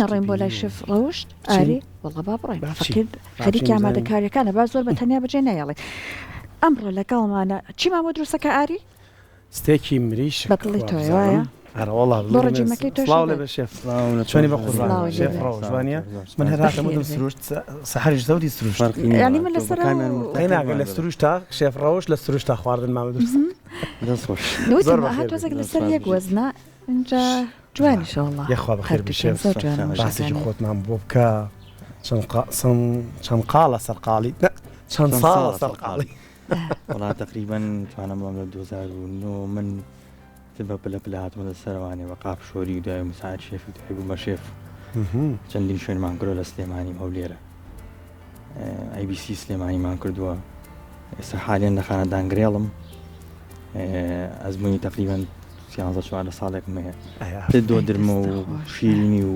نەڕۆین بۆ لای شێف ڕەوشت ئاری وەڵا با بڕۆین فەقیر خەریکی ئامادەکاریەکانە با زۆر بە تەنیا بەجێ نایەڵێت ئەمڕۆ لەگەڵمانە چیمان بۆ دروستەکە ئاری ستێکی مریشک بە دڵی تۆیە وایە ئەرەوەڵا بۆ ڕێجیمەکەی تۆش سڵاو لێ بە شێف چۆنی بە قوربان شێف ڕەوشت وانە من هەر هاتم وتم سروشت سەحەریش زەوری سروشت یانی من لەسەر قەیناکە لە سروشتا شێف ڕەوشت لە سروشتا خواردن مامە دروست دەست خۆش وتم تۆزێک لەسەر یەک وەزنە اینجا جوانیشە وەڵا. یەخوا بەخێر بی هەردووکیان شێف زۆر جوانن باسێکی وشەکانی. خۆتمان بۆ بکە چەند قا چەند چەند قاڵە سەرقاڵی نا چەند چەند ساڵە ساڵە سەرقاڵی سەرقاڵی وەڵا تەقریبەن توانم بڵێم لە 2009 من تر بە پلە پلە هاتمە دە سەرەوانێ بە قاپ شۆری و دوای مساعد شێفی دوای بووم بە شێف چەندین شوێنمان کردوە لە سلێمانی و هەولێرە ئەی بی سی سلێمانیمان کردووە ئێستا حالیان لە خانەدان گرێڵم ئەزمموی تقریبان سیانزە چواردە ساڵێکم هەیە تر دۆ درمە و شیرینی و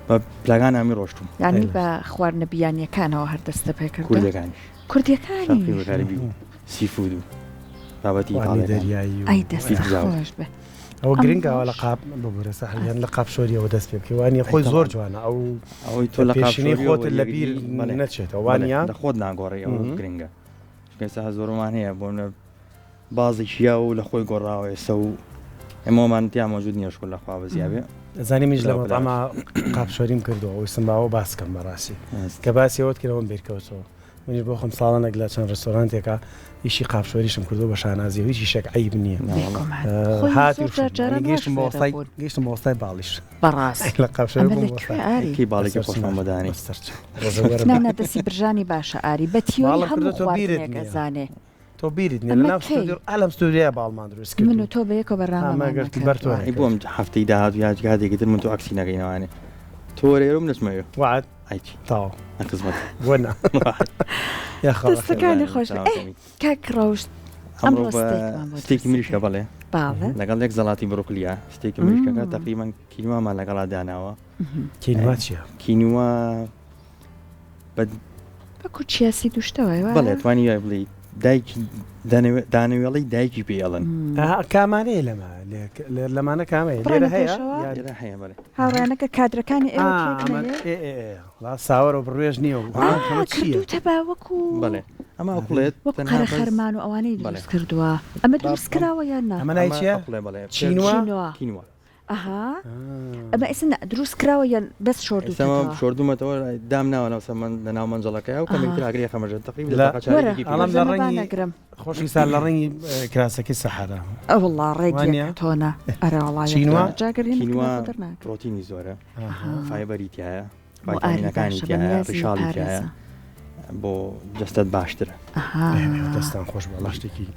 بە پلاگان ئامی ڕۆشتم یعنی بە خواردنە بیانیەکانەوە هەر دەستە پێکرد کوردەکانیش کوردیەکانی غەربی و seafood و بابەتی دەریایی ئەی دەست خۆش بێ ئەوە گرنگەوە لە قاپ ببورە سەحریان لە قاپ شۆریەوە دەست پێ بکەی وانە خۆی زۆر جوانە ئەو ئەوەی تۆ لە پێشینەی خۆت لە بیر نەچێتەوە وانە لە خۆت ناگۆڕی ئەوە گرنگە چونکە زۆرمان هەیە بۆ بازێکی یا و لە خۆی گۆڕاوە ئێستا و ئێمەمان تیا مەوجود نییە شکر لە خوا بەزیا بێ. ئەزانی منیش لە مەتعەما قاپ شۆریم کردووە ویستم باوە باس کەم بەڕاستی کە باسی ئەوەت کرد ئەوەم بیر کەوتەوە منیش بۆ خۆم ساڵانێک لە چەند ڕێستۆرانتێکا ئیشی قاپ شۆریشم کردووە بە شانازی و هیچ ئیشێک عەیب نییە خۆی هاتی زۆر جار جاران واش گەیشتم بە فێرە وەستای بوون. گەیشتم بە وەستای باڵیش بەڕاست لە قاپ شۆری ئەمە بووم لە بە کوێ وەستای ئاری کەی باڵێکی بەسەر خۆشمان چنار بۆ دانێی بەسەر چاو ڕۆژە وەرم نا نا دەستی برژانی باشە ئاری بە تیۆری باڵم هەموو کردووە تۆ بیرت خواردنێک نییە ئەزانێ تۆ بیرت نیە ئەمە لەناو کەی؟ ستۆدیۆ ئا لەم ستۆدیۆیە باڵمان دروست من و کردوو تۆ بەیەکەوە ئەمە بەرنامەمان گرت بەر تۆ نەکردووە. ئەی بۆ ئەم هەفتەی داهاتوو یا کاتێکی تر من تۆ عەکسی نەکەینەوانێ تۆ وەرە ئێرە و من ئەچمە ئەوێ وەعد ئەی چی تەواو لە خزمەت بۆ نا وەعد یاخوا بەخێر دەستەکانی خۆش بێ. ئێ کاک ڕەوشت ئەمڕۆ ئەمڕۆ بە ستێکمان بۆ ستێکی دروست مریشکە دەکەی. بەڵێ باڵێ. لەگەڵ یەک زەڵاتی بڕۆکلیە ستێکی مریشکەکە تەقریبەن کینوامان لەگەڵا داناوە کینوا چییە؟ کینوا بە وەکو chia seed و شتە وایە وایە؟ بەڵێ توانی وای بڵێی دایکی دانەوێ دانەوێڵەی دایکی پێی ئەڵێن. ئەها کامانەیە لەمە لێ لەمانە کامەیە بڕۆینە لێرە هەیە پێشەوە؟ یان لێرە هەیە بەڵێ. هاوڕێیانەکە کادرەکانی ئێوە ئا تێک ئەمە نەیە؟ ئێ ئێ ئێ وەڵا ساوەرە و بڕوێژ نییە و ئا ها ئەمە چییە؟ کردووتە بە وەکو بەڵێ ئەمە ئەکوڵێت وەک تەنها قەرە بەس خەرمان و ئەوانەی بەڵێ دروست کردووە ئەمە با دروست بەم کراوە یان نا؟ ئەمە ناوی ئەمە چییە؟ ئەکوڵێ بەڵێ پێ چینوا؟ کینوا کینوا. ئەها ئەمە ئێستا نا دروست کراوە یان بەس ئێستا شۆردووتەتەوە؟ شۆردوومەتەوە دام ناوە ناو سەر لە ناو مەنجەڵەکەیا و کەمێک تر ئاگری ئەخەمە ژێر تەقریبا لە دەقە وەرە چارەکێکی ئەڵەم پێویستە. لە ئەمە با ڕەنگی نەگرم. خۆشی لە ڕەنگی کراسەکەی سەحەرە ئەوەڵا ڕێک وانە؟ یەک تۆنە ئەرە وەڵا یەک چینوا؟ تۆنە جا گەر هێنت کینوا کە خۆ دەرناکەم. پرۆتینی زۆرە ئەها. فایبەری تیایە بۆ ئاری ڤایتامینەکانی باشە بە تیایە نیازی ڕیشاڵی تیایە پارێزە. بۆ جەستەت باشترە. ئەها. دەستان خۆش بەڵا شتێکی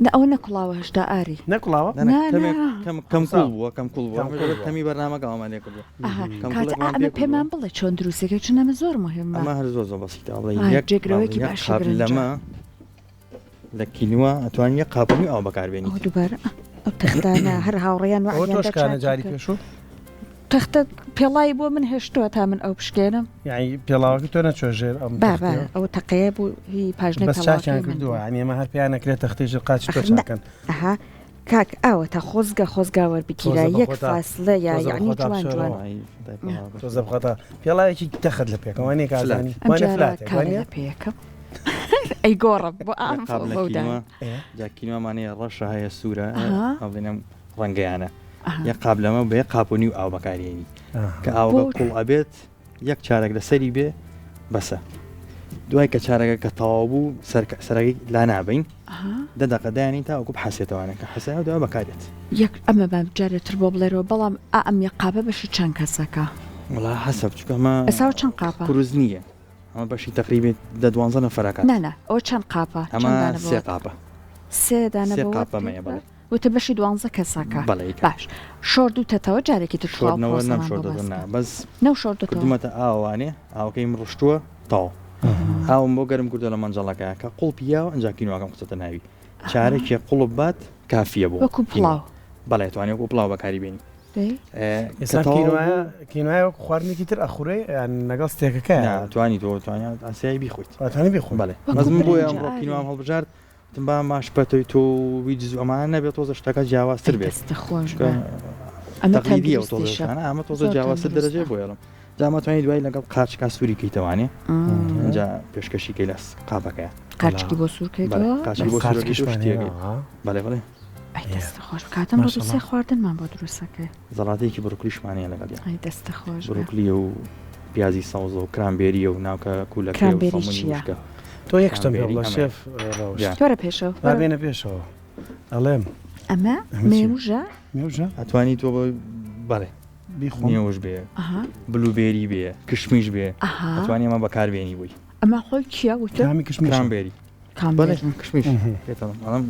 نا ئەوە نەکوڵاوە هێشتا ئاری. نەکوڵاوە؟ نا نا نا کەمێک نا. کەم کەم کوڵ خەمساو بووە کەم کوڵ بووە کەم کوڵ بووە. تەمی بەرنامەکە ئەومان لێ کردووە ئەها کەم کاکە کوڵێکمان ئەمە پێ کردووە. پێمان بڵێ چۆن دروستەکەی چون ئەمە زۆر مهمە. ئەمە هەر زۆر زۆر بەسیتە بڵێ ئای یەک جێگرەوەیەکی یەک باشی قاپ برنجە. لەمە لە کینوا ئەتوانی یەک قاپ و نیو ئاو بەکاربێنیت. ئەوە دووبارە ئەو تەختانە هەر هاوڕێیان ئەوە وەعدیان تۆ دا شکانە چاکی جاری کرد. پێشوو؟ تەختە پێڵاوی بۆ من هێشتووە تا من ئەو بشکێنم. یانی پێڵاوەکەی تۆ نەچووە ژێر ئەم با با تەختەیەوە؟ ئەو تەقەیە بوو هی پاژنەی بەس چاکیان پێڵاوەکەی من کردووە بوو. یانی ئەمە هەر پێیان ئەکرێت تەختەی ژێر قاچی تۆ ئەخر نا چاکەن. ئەها کاک ئاوەتا خۆزگە خۆزگا وەربگیرا تۆزە بە یەک خۆتا فاسلە یا تۆزە بە یەعنی خۆتا جوان جوان. بشۆرەوە. وەڵی خودای پێڵاوەکە. تۆزە بخۆتا پێڵاوێکی تەخت لە پێکە وانیە فلات. کازانی ئەم وانە جارە فلاتێک کارە وانیە؟ لە پێیەکەم ئەی گۆڕم بۆ یەک ئام قاپ لە بەو کینوا دایە. ئێ جا کینوامان هەیە ڕەشە هەیە سوورە ئەها. ئەڵێن ئەم ڕەنگەیانە ئەها. یەک قاپ لەمە بە یەک قاپ و نیو ئاو بەکارێنی ئاها. کە ئاوەکە بۆ قوڵ ئەبێت یەک چارەک لەسەری بێ بەسە دوای کە چارەکە کە تەواو بوو سەرەکەی لا نابین ئەها. دە دەقە دایانی تا وەکو بحەسێتەوانە کە حەسایەوە دوای بەکارێت. یەک ئەمە با جارێ تر بۆ بڵێرەوە بەڵام ئا ئەم یەک قاپە بەشی چەند کەسەکە؟ وەڵا حەسەب چونکە ئەمە ئێستا چەند قاپە؟ قورس نییە ئەمە بەشی تەقریبی دە دوانزە نەفەرەکات. نا نا ئەوە چەند قاپە؟ ئەمە چەند دانە سێ بۆ؟ قاپە. سێ دانە سێ بۆ قاپ بەمەیە بەڵێ. وتە بەشی دوانزە کەسەکە بەڵێ ئی کاک. باش شۆردووتەتەوە جارێکی تر تخوا ئەو شۆردنەوە پرۆسەمان بۆ نەمشۆردەتەوە باس نا کە. بەس نەوشۆردەتەوە؟ کردوومەتە ئاوانێ ئاوەکەیم ڕشتووە تەواو ئاوم بۆ گەرم کردووە لە مەنجەڵەکە کە قوڵپی یاوە ئەنجا کینواکەم خستۆتە ناوی چارەکێ قوڵپ بات کافیە بۆ وەکو کینوا پڵاو. بەڵێ توانی وەکو پڵاو بەکاری بێنی دەی؟ کە ئێستا تەواو کینوایە بوو کینوایە وەکو خواردنێکی تر ئەخورێ یان لەگەڵ ستێکەکەیە؟ نا توانی تۆ توانی ئاسایی بیخۆیت ئەتوانی بیخۆی؟ بەڵێ وەکو بەس من بۆیە برنجە ئەمڕۆ ئاری. کینوام هەڵبژارد وتم با ماش پەتۆی تۆ و ویجز و ئەمانە نەبێت تۆزە شتەکە جیاوازتر ئەی بێت دەستت خۆش چونکە بێ ئەمە تەقلیدیە و تۆزە تەندروستیشە شتانە ئەمە تۆزە زۆر جیاوازتر تەندروستە. دەرەجەیە بۆیە ئەڵێم. جا مەتوانی دوای لەگەڵ قارچکا سووری کەیتەوانێ ئینجا پێشکەشی کەی لە قاپەکەیە. قارچکی بۆ سوور کەیتەوە؟ قارچکی بۆ سوور کەیتەوە. بەڵێ بەڵێ. ئەی دەستە خۆش کاتم بۆ سێ خواردنمان بۆ دروستەکەی. زەڵاتەیەکی بڕۆکلیشمان هەیە لەگەڵ. ئەی دەستە خۆش. بڕۆکلی و پیازی سەوزە و کرانبێریە و ناوکە کوولەکەی و سەمونی وشکە. تۆ یەک شتم پێ بڵێ شێف ڕەوشت. تۆرە پێشەوە. با بێنە پێشەوە. ئەڵێم. ئەمە مێوژە؟ مێوژە؟ ئەتوانی تۆ بەڵێ. بیخۆم. مێوژ بێ. بلوبێری بێ، کشمیش بێ. ئەتوانی ئەمە بەکاربێنی بۆی. ئەمە خۆی چییە وتت؟ کامی کشمیشە؟ کرانبێری. بەڵێ کشمیش. پێتەڵم ئەڵێم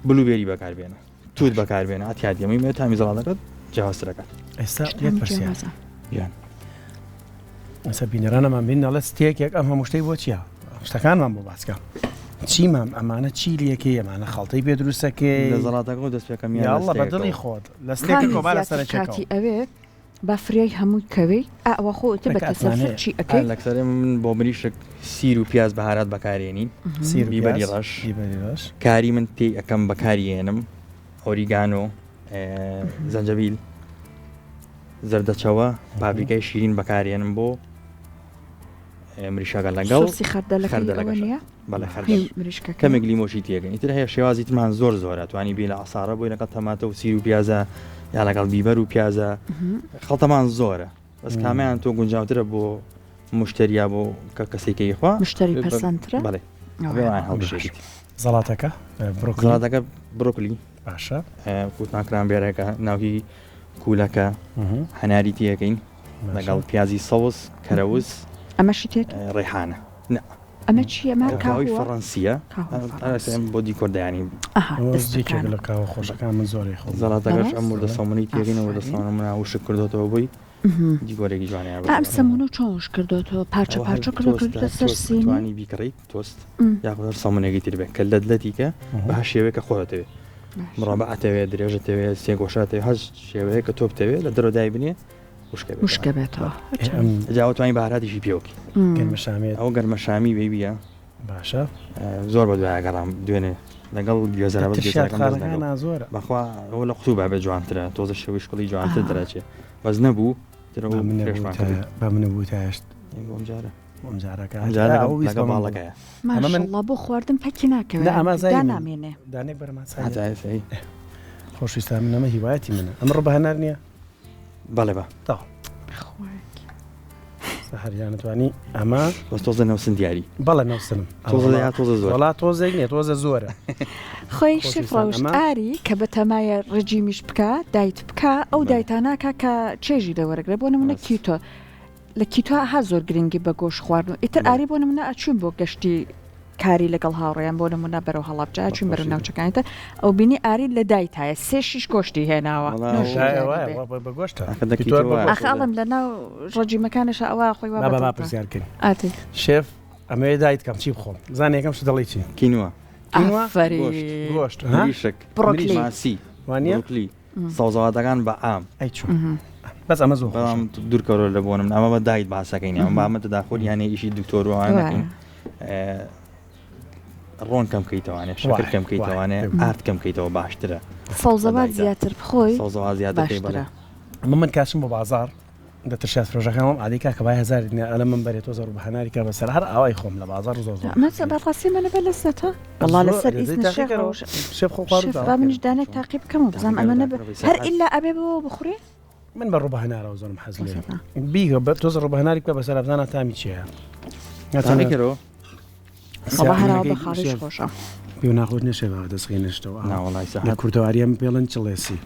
بلوبێری بەکاربێنە. توت بەکاربێنە ئەتیادی ئەمەی مێ تامی زەڵاتەکەت جیاوازتر ئەکات. ئێستا یەک پرسیار. گیان. ئێستا بینەرانەمان بین ئەڵێ ستێکێک ئەم هەموو شتەی بۆ چییە؟ شتەکانمان بۆ باسکە. چیمان ئەمانە چی لەکەی ئەمانە خەڵتەی پێ دروستەکەی لە زەڵاتەکەەوە دەست پێکەم یاڵە بە دڵی خۆت لە ستێکەکەەوە با لە سەرەکەکەەوە ئەوێ با فریای هەمووی کەوی ئەوە خۆ تە بە تەسەلسول چی ئەکەی لەکسەرێ من بۆ مریشک سیر و پیاز بەهارات بەکارێنین سیر و بیبەری پیاز، ڕەش بیبەری ڕەش. کاری من تێی ئەکەم بەکاری ئێنم ئۆریگانۆ زەنجەبیل زەردەچەوە پاپریکای شیرین بەکارێنم بۆ مریشەکە لەگەڵ سۆسی خەردەلەکەی ئەوە خەردەلەکەش نییە؟ بەڵێ هی خەردەل مریشکەکە کەمێک لیمۆشی تێکەین ئیتر هەیە شێوازی ترمان زۆر زۆرە توانی بی لە عسارە بۆی لەگەڵ تەماتە و سیر و پیازە یا لەگەڵ بیبەر و پیازە خەڵتەمان زۆرە بەس کامیان تۆ گونجاوترە بۆ مشتەریا بۆ کە کەسێکی خوا مشتری پەسەندترە بەڵێ ئەوان هەڵبژێریت زەڵاتەکە برۆکلی زەڵاتەکە برۆکلی باشە کوتمان کرانبێرەکە ناوکی کوولەکە هەناری تیەکەین لەگەڵ پیازی سەوز کەرەوز ئەمەشی تێک ڕێحانە نە ئەمە چییە مار کاوەی فەڕەنسییە بۆ دیکۆر دایانی لە کاوە خۆشەکان من زۆری خۆ زەڵاتەکەش ئەم وردە سەمونەی تێکەین وردە سەمونە منە وشک کردۆتەوە بۆی دیکۆرێکی جوانە ئەم سەمونە چۆن وشک کردۆتەوە پارچە پارچە کردۆتە سەر سینی توانی بیکڕیت تۆست یاخود هەر سەمونێکی تر بێت کە لەت لەتیکە بە هەر شێوەیەک کە خۆتەوێت مڕەبەعەتەوێت درێژەتەوێت سێگۆشەتەوێت هەر شێوەیە کە تۆ بتەوێت لە دەرەوە دایبنێ وشکە بێتەوە جا ئەوە توانی بەهاراتیشی پێوەکی گەرمەشامی ئەو گەرمەشامی بێبیە باشە زۆر بە دوای گەڕام دوێنێ لەگەڵ گوێزەرە زۆر بەخوا ئەوە لە قوتوو بابێ جوانترە تۆزە شێوەی شکڵی جوانتر دەرەچێ بەس نەبوو بە منە بوو تاشت جارە باڵەکەیە ماشەڵڵا بۆ خواردن پەکی ناکەوێت نامێنێ دانێک بەرەما خۆشویستان من ئەمە هیوایەتی منە ئەمڕۆ بە هەنار نییە بەڵێ بە تەواو سەحەر گیان توانی ئەمە بەس تۆزە نەوسن دیاری بەڵێ نەوسنم تۆزە یا تۆزە زۆر وەڵا تۆزێک نییە تۆزە زۆرە خۆی شێف ڕەوشت ئاری کە بەتەمایە ڕجیمیش بکە دایت بکە ئەو دایتاناکە کە چێژی لێوەرەگرێ بۆ نمونە کیتۆ لە کیتۆ ها زۆر گرنگی بە گۆشت خواردن و ئیتر ئاری بۆ نمونە ئەچوین بۆ گەشتی کاری لەگەڵ هاوڕێیان بۆ نمونە بەرەو هەڵەبجە ئەچوین بەرەو ناوچەکانی تر ئەو بینی ئاری لە دایتایە سێ شیش گۆشتی هێناوە ئاخ ئەڵێم لە ناو ڕەجیمەکانیشا ئەوە خۆی وا بابا پرسیار کەین شێف ئەمەوێ دایت کەم چی بخۆم زانێ یەکەم شت دەڵێی چی کینوا گۆشت مریشک ماسی وانە سەوزەواتەکان بە عام. ئەی چۆن بەس ئەمە زۆر بەڵام دوورکەرۆ لە بۆنم ئەمە بە دایت باسەکەین ئەمە بامە تەداخۆل یانێ ئیشی دکتۆر وانە نەکەین ڕۆن کەم کەیتەوانێ شەکر کەم کەیتەوانێ ئارد کەم کەیتەوە باشترە سەوزەوات زیاتر بخۆی سەوزەوات زیاتر باشترە من کاچم بۆ بازاڕ دە ترشیات فرۆشەکان وەم عادی کاکە بای هەزاری دینار ئەلە من بەرێ تۆزە ڕوو بە هەناری کە بەسەر هەر ئاوای خۆم لە بازاڕ زۆر زۆر مەسە بەڕاستی منە بە لەسەتە وەڵا لەسەر ئیزن شێخ ڕەوش شێف خۆ خواردووە شێف با منیش دانێک تاقی بکەمەوە بزانم ئەمە نەبێ هەر ئیلا ئەبێ بەوە بخورێ من بە ڕوو بە هەنارەوە زۆرم حەز لێ بیگە بە تۆزە ڕوو بە هەناری بکە بەسەر بزانە تامی چییە تاقیکەرەوە وەڵا هەراوە بە خاڵیش خۆشە پێ ناخۆش نەشێ بە دەستخی نشتەوە نا وەڵای لە سەحەت کوردەواریەم پێڵن چڵێسی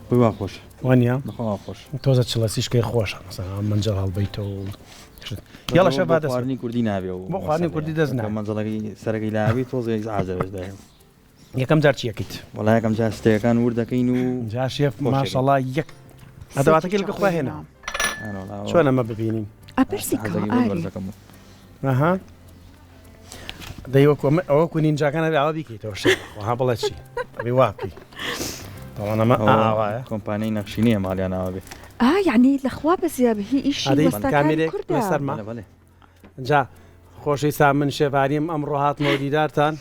بۆی وا خۆش وانە بەخوا خۆش تۆزە چڵەسیش کەی خۆشە مەسەلەن مەنجەڵ هەڵبەیتەوە و شت. یاڵا شەف با دەست خواردنی کوردی نابێ و بۆ خواردنی کوردی دەست نابێ. مەنجەڵەکەی سەرەکەی لابی تۆزێک ئازەوێت دایە یەکەم جار چی ئەکەیت؟ وەڵا یەکەم جار ستێکەکان ورد دەکەین و جا شێف خۆشەکەین. ماشەڵا یەک ئەدەواتەکەی لەگە خوا هێنا چۆن ئەمە ببینین ئەپرسی حەزەکەی بۆ ئاری بەرزەکەم و. ئەها دەی وەکو ئەمە ئەوە کو نینجاکان ئەبێ ئاوا بیکەیتەوە شێف ها بڵێ چی ئەبێ وا بکەی تاوان ئەمە ئەوە ئاوایە کۆمپانیای نەخشینەیە ماڵیان ئاوا بێ ئا یعنی لەخوا بەزیابێ هی ئیشی ئەدەی وەستاکانی کامێرێک کوردە لەسەرما بەڵێ بەڵێ جا خۆشەویستان من شێفاریم ئەمڕۆ هاتمەوە دیدارتان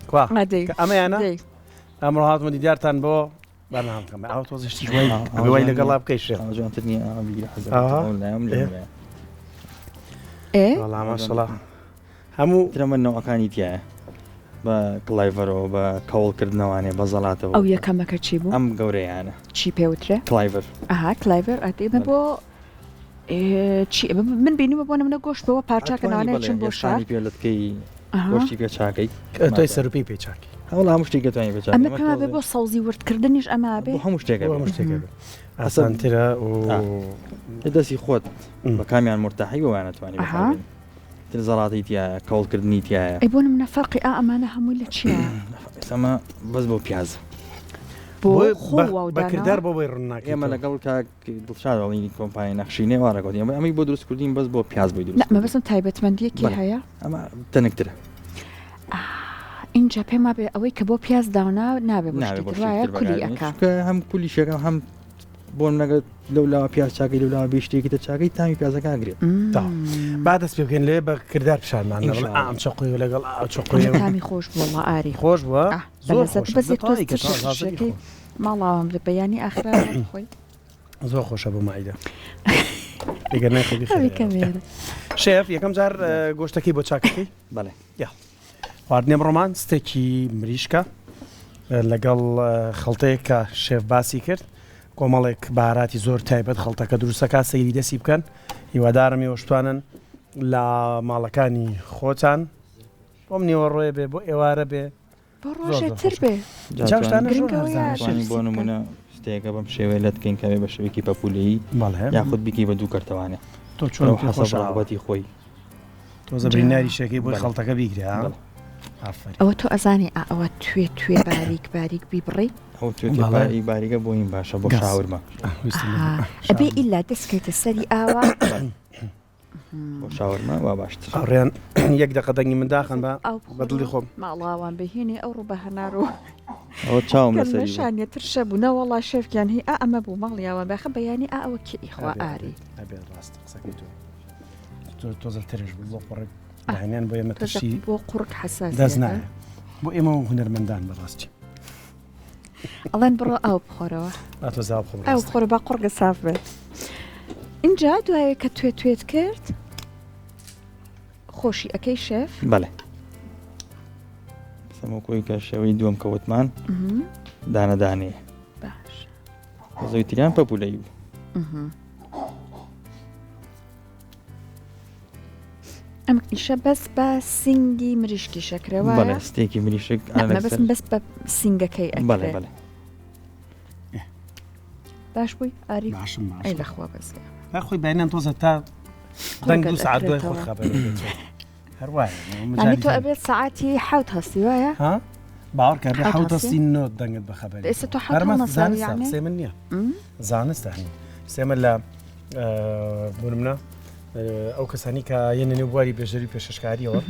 کوا ئەدەی کە ئەمەیانە دەی ئەمڕۆ هاتمە دیدارتان بۆ. بەنام کەم ئاو تۆزە شتیش وای ئەبێ وای لەگەڵا بکەی شێخ ئەوە جوانتر نییە ئەوە بیگرە حەزم ئاها. ئەو لایەم ئێ. لەم لایە. ئێ وەڵا ماشەڵا هەموو ترەمە نەوەکانی تایە بە کلایڤەرەوە بە کەوڵکردنەوانێ بە زەڵاتەوە ئەو یەکەمەکە چی بوو ئەم گەورەیانە چی پێوترێ کلایڤەر ئەها کلایڤەر ئەتێ ئێمە بۆ ئێ، چی ئێمە من بینیومە بۆ نمونە گۆشت بەوە پارچاکە ئەتوانی لەوانەیە بەڵێ چم بۆ شار یەخانی پێ لەتکەی ئەها. گۆشتی پێ چاکەی تۆی سەروپێی پێ چاکی هەوڵ هەموو شتێک دەتوانین پێ چاکەی ئەمە ئەمە پێم وابێ تۆزێ بۆ سەوزی وردکردنیش ئەمە بۆ بێ هەموو شتێک بۆ ئەبێ هەموو شتێک ئەبێ ئەسە ئاسانترە و ئا. لە دەستی خۆت م. بە کامیان مورتاحی بۆیان ئەتوانی ئەها. بەکاربێنی تر زەڵاتەی تیایە کەوڵکردنی تیایە ئەی بۆ نمونە فەرقی ئا ئەمانە هەمووی لە چییە؟ ئێستا ئەمە بەس بۆ پیازە بۆ بۆ خۆ بە واو بە کردار داناوە؟ بۆ بۆی ڕوون ئێمە ناکەیتەوە لەگەڵ کاک دڵشاد ئەڵین کۆمپانیای نەخشینێ وا ڕێکەوتین ئەمە ئەمەی بۆ دروست کردین بەس بۆ پیاز بۆی دروست نا کردین مەبەستم تایبەتمەندییەکی بەڵێ هەیە؟ ئەمە تەنکترە ئا ئینجا پێم وابێ ئەوەی کە بۆ پیاز داونا نابێ بۆ نابێ شتی بۆ تر شتێکی وایە تر کولی بەکاربێنی ئەکا. چونکە هەم کولی شەکە هەم بۆ نەگە لەو لاوە پیاز چاکەی لەو لاوە بێ شتێکی تر چاکەی تامی پیازەکە ئەگرێت. تەواو با دەست پێ بکەین لێ بە کردار پیشانمان دە بڵێ ئینشاڵڵا. ئا ئەم چەقۆیە لەگەڵ ئا ئەو ئەمە چەقۆیە تامی خۆش بوو وەڵا ئاری. خۆش بووە ئا بە زۆر لەزەت خۆشە بەس بە یەک تۆز تەواوی کە ترشە تازە ترشەکەی بیخۆ. ماڵاوام لە بەیانی ئاخرا خۆی. زۆر خۆشە بۆ مەعیدە ئەگەر نایخۆی ئەوی بیخەرە. کەمێرە. شێف یەکەم جار گۆشتەکەی بۆ چاکەکەی؟ بەڵێ. یا خواردنی ئەمڕۆمان ستێکی مریشکە لەگەڵ خەڵتەیەک کە شێف باسی کرد کۆمەڵێک بەهاراتی زۆر تایبەت خەڵتەکە دروستەکە سەیری دەستی بکەن هیوادارم ئێوەش بتوانن لە ماڵەکانی خۆتان بۆم نیوەڕۆیە بێ بۆ ئێوارە بێ بۆ ڕۆژێ تر بێ بۆ نمونە شتێکە بەم شێوەیە لەت بکەین کەێ بە شێوەیەکی پەپولەیی یاخود بیکەی بە دوو کەرتەوانێ تۆ چۆن حەسەبەتی خۆی تۆزە بریناری شەکەی بۆی خەڵتەکە بیگرە ئەوە تۆ ئەزانی ئەوە توێ توێ باریک باریک بیبڕی ئەو توێ باریکە بۆین باشە بۆ شاورمە ئەبێ ئیلا دەستکەیتە سەری ئاوا بۆ شاورما وا باشتر. هاوڕێیان یەک دەقە دەنگی من داخەن بە بە دڵی خۆم. ماڵاوان بهێنێ ئەو ڕوو بە هەنار و ئەوە چاوم لەسەری بوو. شانیە ترشە بوو نەوەڵا شێفگیان هی ئا ئەمە بوو ماڵیاوان باخە بەیانی ئا ئەوە کێ ئیخوا ئاری. ئەبێ ڕاست قسەکەی تۆ تۆ تۆزە ترش بوو بۆ قوڕگ بەیانیان بۆ ئێمە ترشی بۆ قوڕگ حەساس دەست نایە بۆ ئێمە و هونەرمەندان بەڕاستی. ئەڵێن بڕۆ ئاو بخۆرەوە ئاو بخۆرە با قوڕگە ساف بێت اینجا دوایە کە توێ توێت کرد خۆشی ئەەکەی شێف بەڵێ سەمۆکۆی کە شێوەی دووەم کەوتمان دانەدانێ باش زۆیتریان پەپولەی بوو ئەم ئیشە بەس بە سینگی مریشکی شەکرە وایە؟ بەڵێ ستێکی مریشک نا، مەبەستم بەس بە سینگەکەی ئەکرێ. بەڵێ بەڵێ. باش بووی ئاری؟ باشم باشم. ئەی لەخوا بەزێ. هەر خۆی بەیانیان تۆزە تا دەنگ دوو سەعات دوای خۆت خەبەر دەبێتەوە. هەر وایە. یانی تۆ ئەبێت سەعاتی حەوت هەستی وایە؟ ها؟ باوەڕ کە حەوت حەوت هەستی؟ هەستی نۆ دەنگت بە خەبەری. ئێستا تۆ حەوت هەر هەڵنەساوی زانستە یعنی؟ قسەی من نییە. زانستە هەنی. قسەی من لە بۆ نمونە ئەو کەسانی کە یەنە نێو بواری بێژەری پێشکەشکاریەوە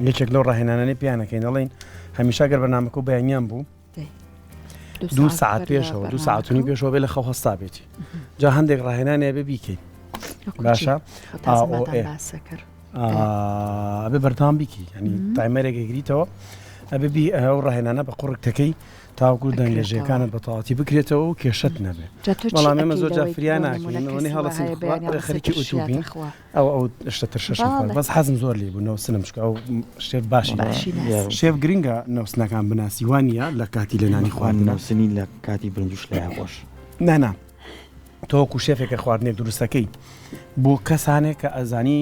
یەکێک لەو ڕاهێنانانەی پێیانەکەین دەڵێین هەمیشە گەر بەرنامەکە و بەیانیان بوو دوو ساعت پێشەوە دوو ساعتونی پێشەوە بێ لە خەو هەستا بێتی جا هەندێک ڕاهێنانێ بێ بیکەین باشە ئەبێ بەردەوام بیکی ینی تایمەرێک گریتەوە ئەبێ بی ئەو ڕاهێنانە بە قوڕکتەکەی تاوەکو دەنگەژێکانت بە تەواوەتی بکرێتەوە و کێشەت نەبێ بەڵام ئێمە زۆر جار فریا ناکەین ئەوەنەی هەڵەسین خەریکی ئوتوبین ئەو ئەو شتە ترشەشم خوارد بەس حەزم زۆر لێ بوو نەوسنم چکە ئەو شێف باشی شێف گرنگە نەوسنەکان بناسی وانە لە کاتی لێنانی خواردن نەوسنی لە کاتی برنجوش لای خۆش نانا تۆ وەکو شێفێکە خواردنێک دروستەکەی بۆ کەسانێک کە ئەزانی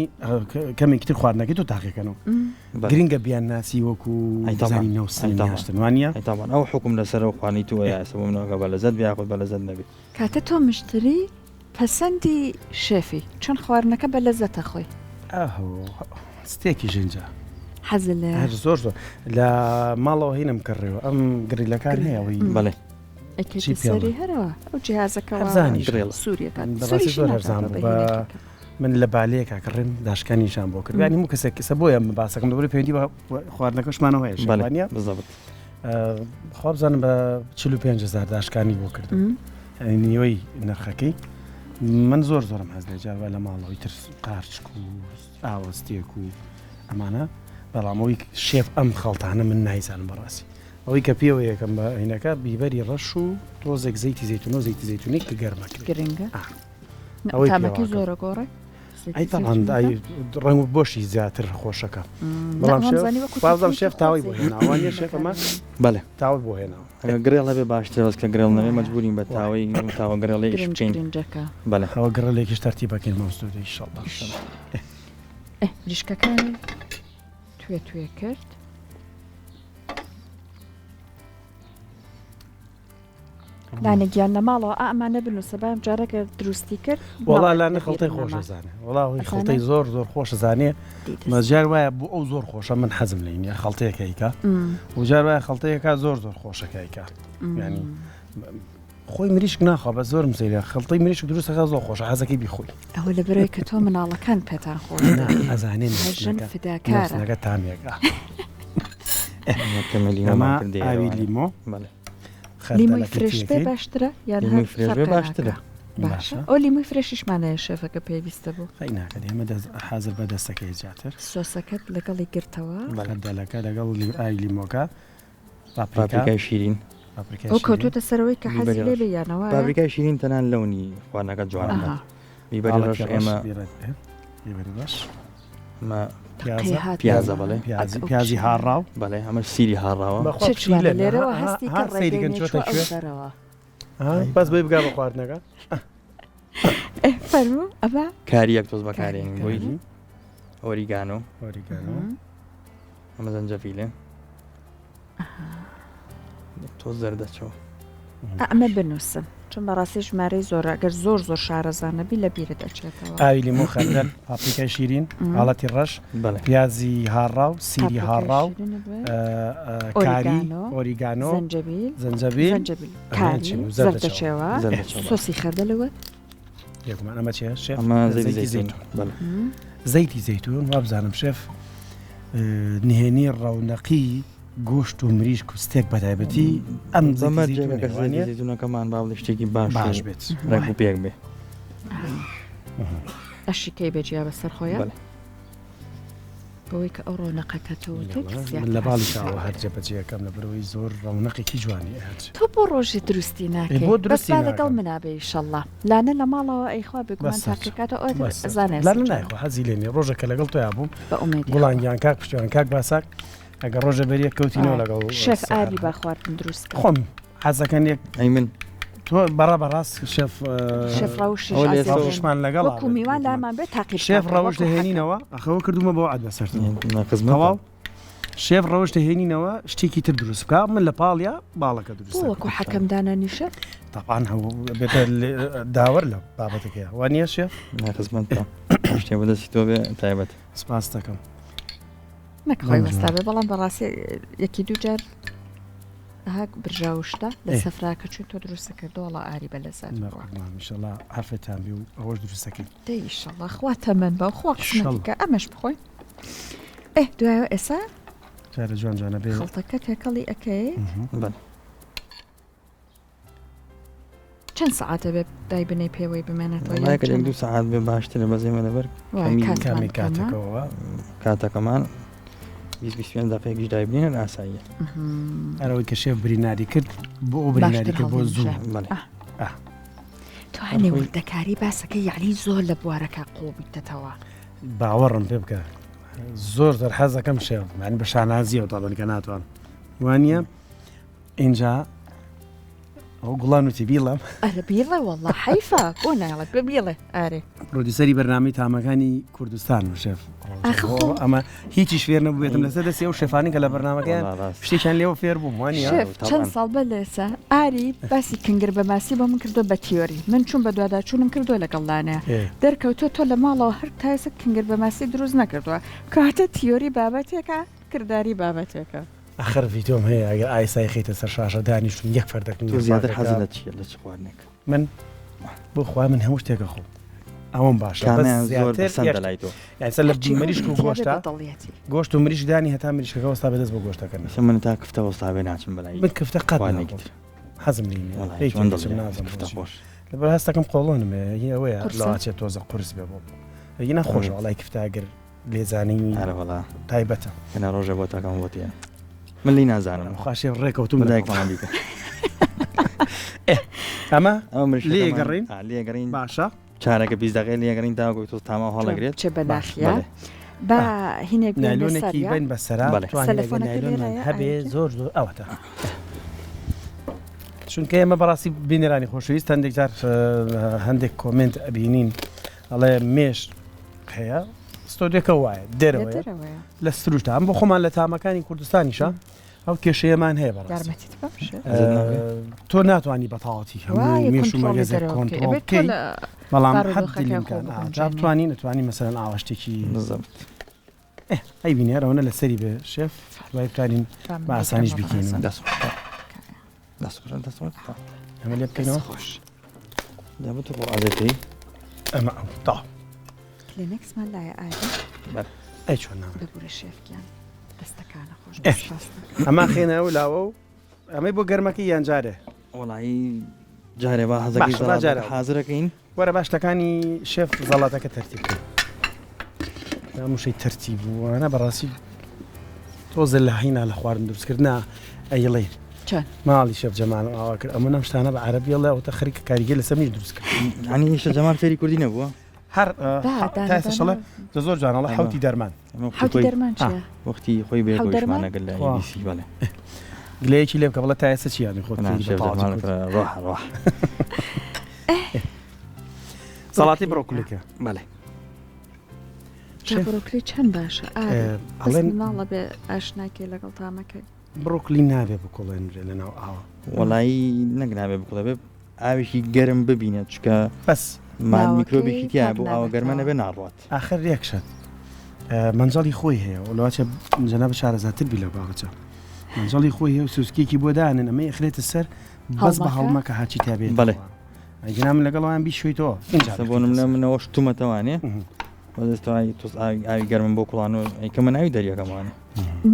کەمێکی تر خواردنەکەی تۆ تاقیکەنەوە گرنگە بیان ناسی وەکو زانی نەوسنیاشتن وانە تاوان ئەو حکوم لەسەر ئەو خوانی تۆ یاسە بۆ منەوەکە بە لەزەت یاخود بە لەزەت نەبێت کاتە تۆ مشتری پەسەندی شێفی چۆن خواردنەکە بە لەزەتە خۆی ستێکی ژنجە حەزت لێیە؟ هەر زۆر زۆر لە ماڵەوە هینم کڕیوە ئەم گریلەکان هەیە ئەوەی بەڵێ چی پێڵێ هەرەوە ئەو جیهازەکە هەرزانی سووریەکان بەڕاستی زۆر هەرزان بوو بە من لە بالەیەکا کڕیم داشکانیشان بۆ کرد یانی هەموو کەسێک کەسە بۆیە من باسەکەم دەبوو پەیوەندی بە خواردنەکەشمانەوە هەیە بەڵێ وانە بالضبط خوا بزانم بە 45 هزار داشکانی بۆ کردم یانی نیوەی نرخەکەی من زۆر زۆرم حەز لێ جار وای لە ماڵەوەی تر قارچک و ئاوەستێک و ئەمانە بەڵام ئەوەی شێف ئەم خەڵتانە من نایزانم بەڕاستی. ئەوەی کە پێوە یەکەم بە هینەکە بیبەری ڕەش و تۆزێک زەیتی زەیتون و زەیتی زەیتونی کە گەرمە گرنگە ئەوەی تامەکەی زۆرە گۆڕێ ئەی تەڵان ڕەنگ و بۆشی زیاتر خۆشەکە بەڵام بازم شێف تاوی بۆ هێناوانە شێفەمە بەڵێ تاوت بۆ هێناوە ئەگەر گرێڵ هەبێ باشترە بەس کە گرێڵ نەبێ مەجبورین بە تاوەی تاوە گرێڵێ ئیش بکەین بەڵێ ئەوە گڕلێکیش تەرتیبەکەین مەمستودی ئیشەڵڵا مریشکەکانی توێ توێ کرد. لانە گیان لە ماڵەوە ئەمانە بنووسە بام جارەکە دروستی کرد وەڵا لانە خڵتەی خۆشە زانێ وەڵا هۆی خڵتەی زۆر زۆر خۆشە زانێ مەجار وایە بۆ ئەو زۆر خۆشە من حەزم لێ نیە خەڵتەیەکەیکە وجار وایە خەڵتەیەکە زۆر زۆر خۆشەکەیکە ینی خۆی مریشک ناخوا بەس زۆرم سەیرە خڵتەی مریشک دروستەکە زۆر خۆشە حەزەکەی بیخۆی. ئەوە لەبەرەوەی کە تۆ مناڵەکان پێتان خۆش نا ئەزانێ ژن فداکارە نەفسەکە تامێکە ئەمە ئاوی لیمۆ لیمۆی فرێش بێ باشترە یان لیمۆی فرێش بێ باشترە باشە ئەو لیمۆی فرێشیشمانەیە شێفەکە پێویستە بوو قەی ناکەن ئێمە دەست حازر بە دەستەکەی زیاتر سۆسەکەت لەگەڵی گرتەوە خەردەلەکە لەگەڵ ئاوی لیمۆکە پاپریکای شیرین ئەو کەوتوتە سەرەوەی کە حەزی لێ بێ یانەوە پاپریکای شیرین تەنان لەونی خواردنەکە جوان بیبەری ڕەش ئێمە بیبەری ڕەش پیازە بەڵێ پیازی هاڕاو بەڵێ ئەمە سیری هاڕاوە لێرەوە هەستی کە ڕێگەی چۆتە کوێ بەس بۆی بگا بە خواردنەکە فەرموو ئەمە کاری یەک تۆز بەکارێن بۆی ئۆریگانۆ ئۆریگانۆ ئەمە زەنجەفیلە تۆ زەردەچەوە ئەمە بنووسم چون بەڕاستی ژمارەی زۆرە گەر زۆر زۆر شارەزانەبی لە بیرت ئەچێتەوە ئاوی لیمۆ خەردەل پاپریکای شیرین حاڵەتی ڕەش پیازی هاڕاو سیری هاڕاو کاری ئۆریگانۆ زەنجەبیل زەنجەبیل زەردەچەوە سۆسی خەردەلەوە بێگومان ئەمە چیە شێف ئەمە زەیتی زەیتون بەڵێ زەیتی زەیتون وابزانم شێف نهێنی ڕەونەقی گۆشت و مریشک و ستێک بەتایبەتی ئەم زەیتونەکەمان با بڵێ شتێکی باش باش بێت ڕێک و پێک بێ ئەشیکەی بەجیا بەسەر خۆیان بەوەی کە ئەو ڕەونەقەکە تۆ وتت من لە باڵی شاوە هەر جێبەجێەکەم لە بەرەوەی زۆر ڕەونەقێکی جوانی ئەهات تۆ بۆ ڕۆژی دروستی ناکەی بۆ دروستی بەس با لەگەڵ منا بێ ئیشەڵڵا لانە لە ماڵەوە ئەیخوا بێگومان تاقیکاتەوە ئەو ئەزانێ لانە نایخوا حەزی لێ نییە ڕۆژە کە لەگەڵ تۆیا بووم بە ئومێدی گوڵان گیان کاک پشتیوان کاک باساک ئەگەر ڕۆژە بەریەک کەوتینەوە لەگەڵ شێف ئاری با خواردن دروست کە خۆم حەزەکەن یەک ئەی من تۆ بەڕە بەڕاست شێف شێف ڕەوشیش ئەوە لێ ڕەوشمان لەگەڵ وەکو میوان لامان بێت تاقی شێف ڕەوش دەهێنینەوە ئەخەوە کردومە بۆ عەد بەسەرتەوە خزمەت تەواو شێف ڕەوش دەهێنینەوە شتێکی تر دروست بکە من لە پاڵیا باڵەکە دروست بۆ وەکو حەکەم دانانیشە تاپان هەبوو بێتە داوەر لە بابەتەکەی وانە شێف خزمەت شتێ بەدەستی تۆ بێ تایبەت سپاس دەکەم نەک خۆی وەستا بێ بەڵام بەڕاستی یەکی دوو جار هاک برژاو شتە لە سەفراکە چون تۆ دروستە کردووە وەڵا ئاری بە لەزەت بووە. ئیشەڵا عەفوتان بێ و ئەوەش دروستەکەین. دەی ئیشەڵا خوا تەمەن بە خوا قسمەتی کە ئەمەش بخۆین. ئێ دوایەوە ئێسا جارە جوان جوانە بێ خڵتەکە تێکەڵی ئەکەی. بەڵێ. چەند سەعاتە بێ دای بنێی پێوەی بمێنێتەوە یان وەڵای کە یەک چەند؟ دوو سەعات بێ باشترە بەس ئێمە لەبەر وایە کەمی کاتمان کامی کەمە. کاتەکەوە کاتەکەمان 20 25 دقیقیش دایبنێن هەر ئاساییە ئەرەوەی کە شێف بریناری کرد بۆ ئەو بریناری باشتر کرد بۆ زوو هەڵدەمژێ. بەڵێ ئاه. ئاه. تۆ هەنێ وردەکاری باسەکە یەعنی زۆر لە بوارەکە قوڵ بیتەتەوە. باوەڕم پێ بکە زۆر زۆر حەزەکەم شێف یانی بە شانازیەوە دەڵێن کە ناتوان وانە ئینجا ئەو گوڵان وتی بیڵێم. ئەرە بیڵێ وەڵا حەیفە بۆ نایڵێ بە بیڵێ ئارێ. پرۆدیوسەری بەرنامەی تامەکانی کوردستان و شێف ئاخ خۆ ئەمە هیچیش فێر نەبووبێتم لەسەر دەستی ئەو شێفانی کە لە بەرنامەکەیان وەڵا ڕاست. شتێکیان لێوە فێر بووم وانە شێف چەند تەبعەن. ساڵ بەر لە ئێستا ئاری باسی کنگر بە ماسی بۆ من کردووە بە تیۆری من چووم بەدواداچوونم کردووە لەگەڵ لانەیە ئێ. دەرکەوتووە تۆ لە ماڵەوە هەر تا ئێستا کنگر بە ماسی دروست نەکردووە کەواتە تیۆری بابەتێکە کرداری بابەتێکە. ئەخر ڤیدیۆم هەیە ئەگەر ئایسای خەیتە سەر شاشە دانیشتوم یەک فەردەکم تۆ زیاتر حەزت لە چیە لە چ خواردنێک؟ من بۆ خوا من هەموو شتێک ئەخۆم ئەوەم باشە بەس کامیان زۆر زیاتر پەسەندە یەک لای تۆ؟ یانی سەر لە هەرچی مریشک و خۆی تیابێ گۆشتە بە دڵیەتی. گۆشت و مریشک دانی هەتا مریشکەکە وەستا بێ دەست بۆ گۆشتەکە ئێستا من تا کفتە وەستا بێ ناچم بەلای من کفتە قەت خواردنێکی ناخۆم تر حەزم لێی نییە وەڵای لێی چۆن تێدەچم دڵی نازانم کفتە بۆچی خۆش لەبەر هەستەکەم قۆڵۆنم هەیە هی ئەوەیە قورسە؟ لەواچێ تۆزە قورس بێ بۆم ئەگینا خۆشە وەڵای کفتە ئەگەر لێزانینی ئەرە وەڵا تایبەتە. کەنە ڕۆژێ بۆ تاکەم بۆ تێ. من لی نازانم خاشێ ڕێکەوتم دایکمان بیکە ئەمە لێگەڕین لێگەڕین باشە چارەکە 20 دقیقە لێگەڕین تاوەکو تۆز تاما هەڵەگرێت چ بەناخە با هینێک نایلۆنێکی بین بەسەرا هەبێ زۆر زۆر ئەوەتە چونکە ئێمە بەڕاستی بینەرانی خۆشەویست هەندێک جار هەندێک کۆمنت ئەبینین ئەڵێ مێش هەیە ستۆدیۆکە وایە دەرەوەیە لە سروشتا ئەم بۆ خۆمان لە تامەکانی کوردستانیشە ئەو کێشەیەمان هەیە بەڕاستی تۆ ناتوانانی بەتەواوەتی هەموو مێش و مەگەزێک کۆنترۆڵ بکەی بەڵام بتوانین نتوانانی مەسەرەن ئاوا شتێکی بالضبط ئەی بینێ ئەوەنە لەسەری بێ شێف دوای بتوانین بە ئاسانیش بیکەین دەست دەست خۆش دەست خۆش ئەمە لێ بکەینەوە خۆش دەبێت بۆ ئازێتی ئەمە ئەو تا کلینکسمان لایە ئاوی ئەی چۆن ناوە ببورە شێف گیان دەستەکانە خۆش ئەمە خێنە و لاوە و ئەمەی بۆ گەرمەکەی یان جارێ وەڵایی جارێ با حەزەکەی جارە حازرەکەین وەرە با شتەکانی شێف زەڵاتەکە تەرتیب بکەین. ئەم وشەی تەرتیب وانە بەڕاستی تۆزە لە هینا لە خواردن دروستکردنا ئەیڵێ چۆن؟ ماڵی شێف جەمالم ئاوا کرد ئەمە نەم شتانە بە عەرەبی ئەڵێ ئەوتە خەریکە کاریگەری لەسەر منیش دروست کرد. یانی شێف جەمال فێری کوردی نەبووە؟ هەر تا ئێستا شەڵێ زۆر زۆر جوان ئەڵێ حەوتی دەرمان. حەوتی دەرمان چییە؟ وەختی خۆی بێ گۆشمان لەگەل لە ئینگلیسی بەڵێ. گلەیەکی لێ بکە بڵێ تا ئێستا چی یانی خۆت فێری بە تەواوەتی کوردی. ڕۆح ڕۆح. سەڵاتی بڕۆکلیکە. بەڵێ. جا بڕۆکلی چەند باشە ئەڵێن مناڵە بێ ئاشناکێ لەگەڵ تامەکەی. بڕۆکلی نابێ بکوڵێنرێ لەناو ئاوە. وەڵایی نەک نابێ بکوڵێ بێ ئاوێکی گەرم ببینێت چکە بەس مان میکرۆبێکی تیا بۆ ئاوە گەرمە نەبێ ناڕوات. ئاخر یەک شت مەنجەڵی خۆی هەیە و لەواچە جەنابت شارەزاتر بی لەو بابەتە مەنجەڵی خۆی هەیە و سوسکێکی بۆ دانن ئەمە ئەخرێتە سەر بەس بە هەڵمەکە هەرچی تا بێت بەڵێ ئەگینا من لەگەڵ ئەوان بیشۆیتەوە ئینجا بۆ منە منەوە شتومەتەوانێ بەدەستەوە تۆز ئاوی ئاوی گەرمم بۆ کوڵان و ئەیکەمە ناوی دەریەکەمانێ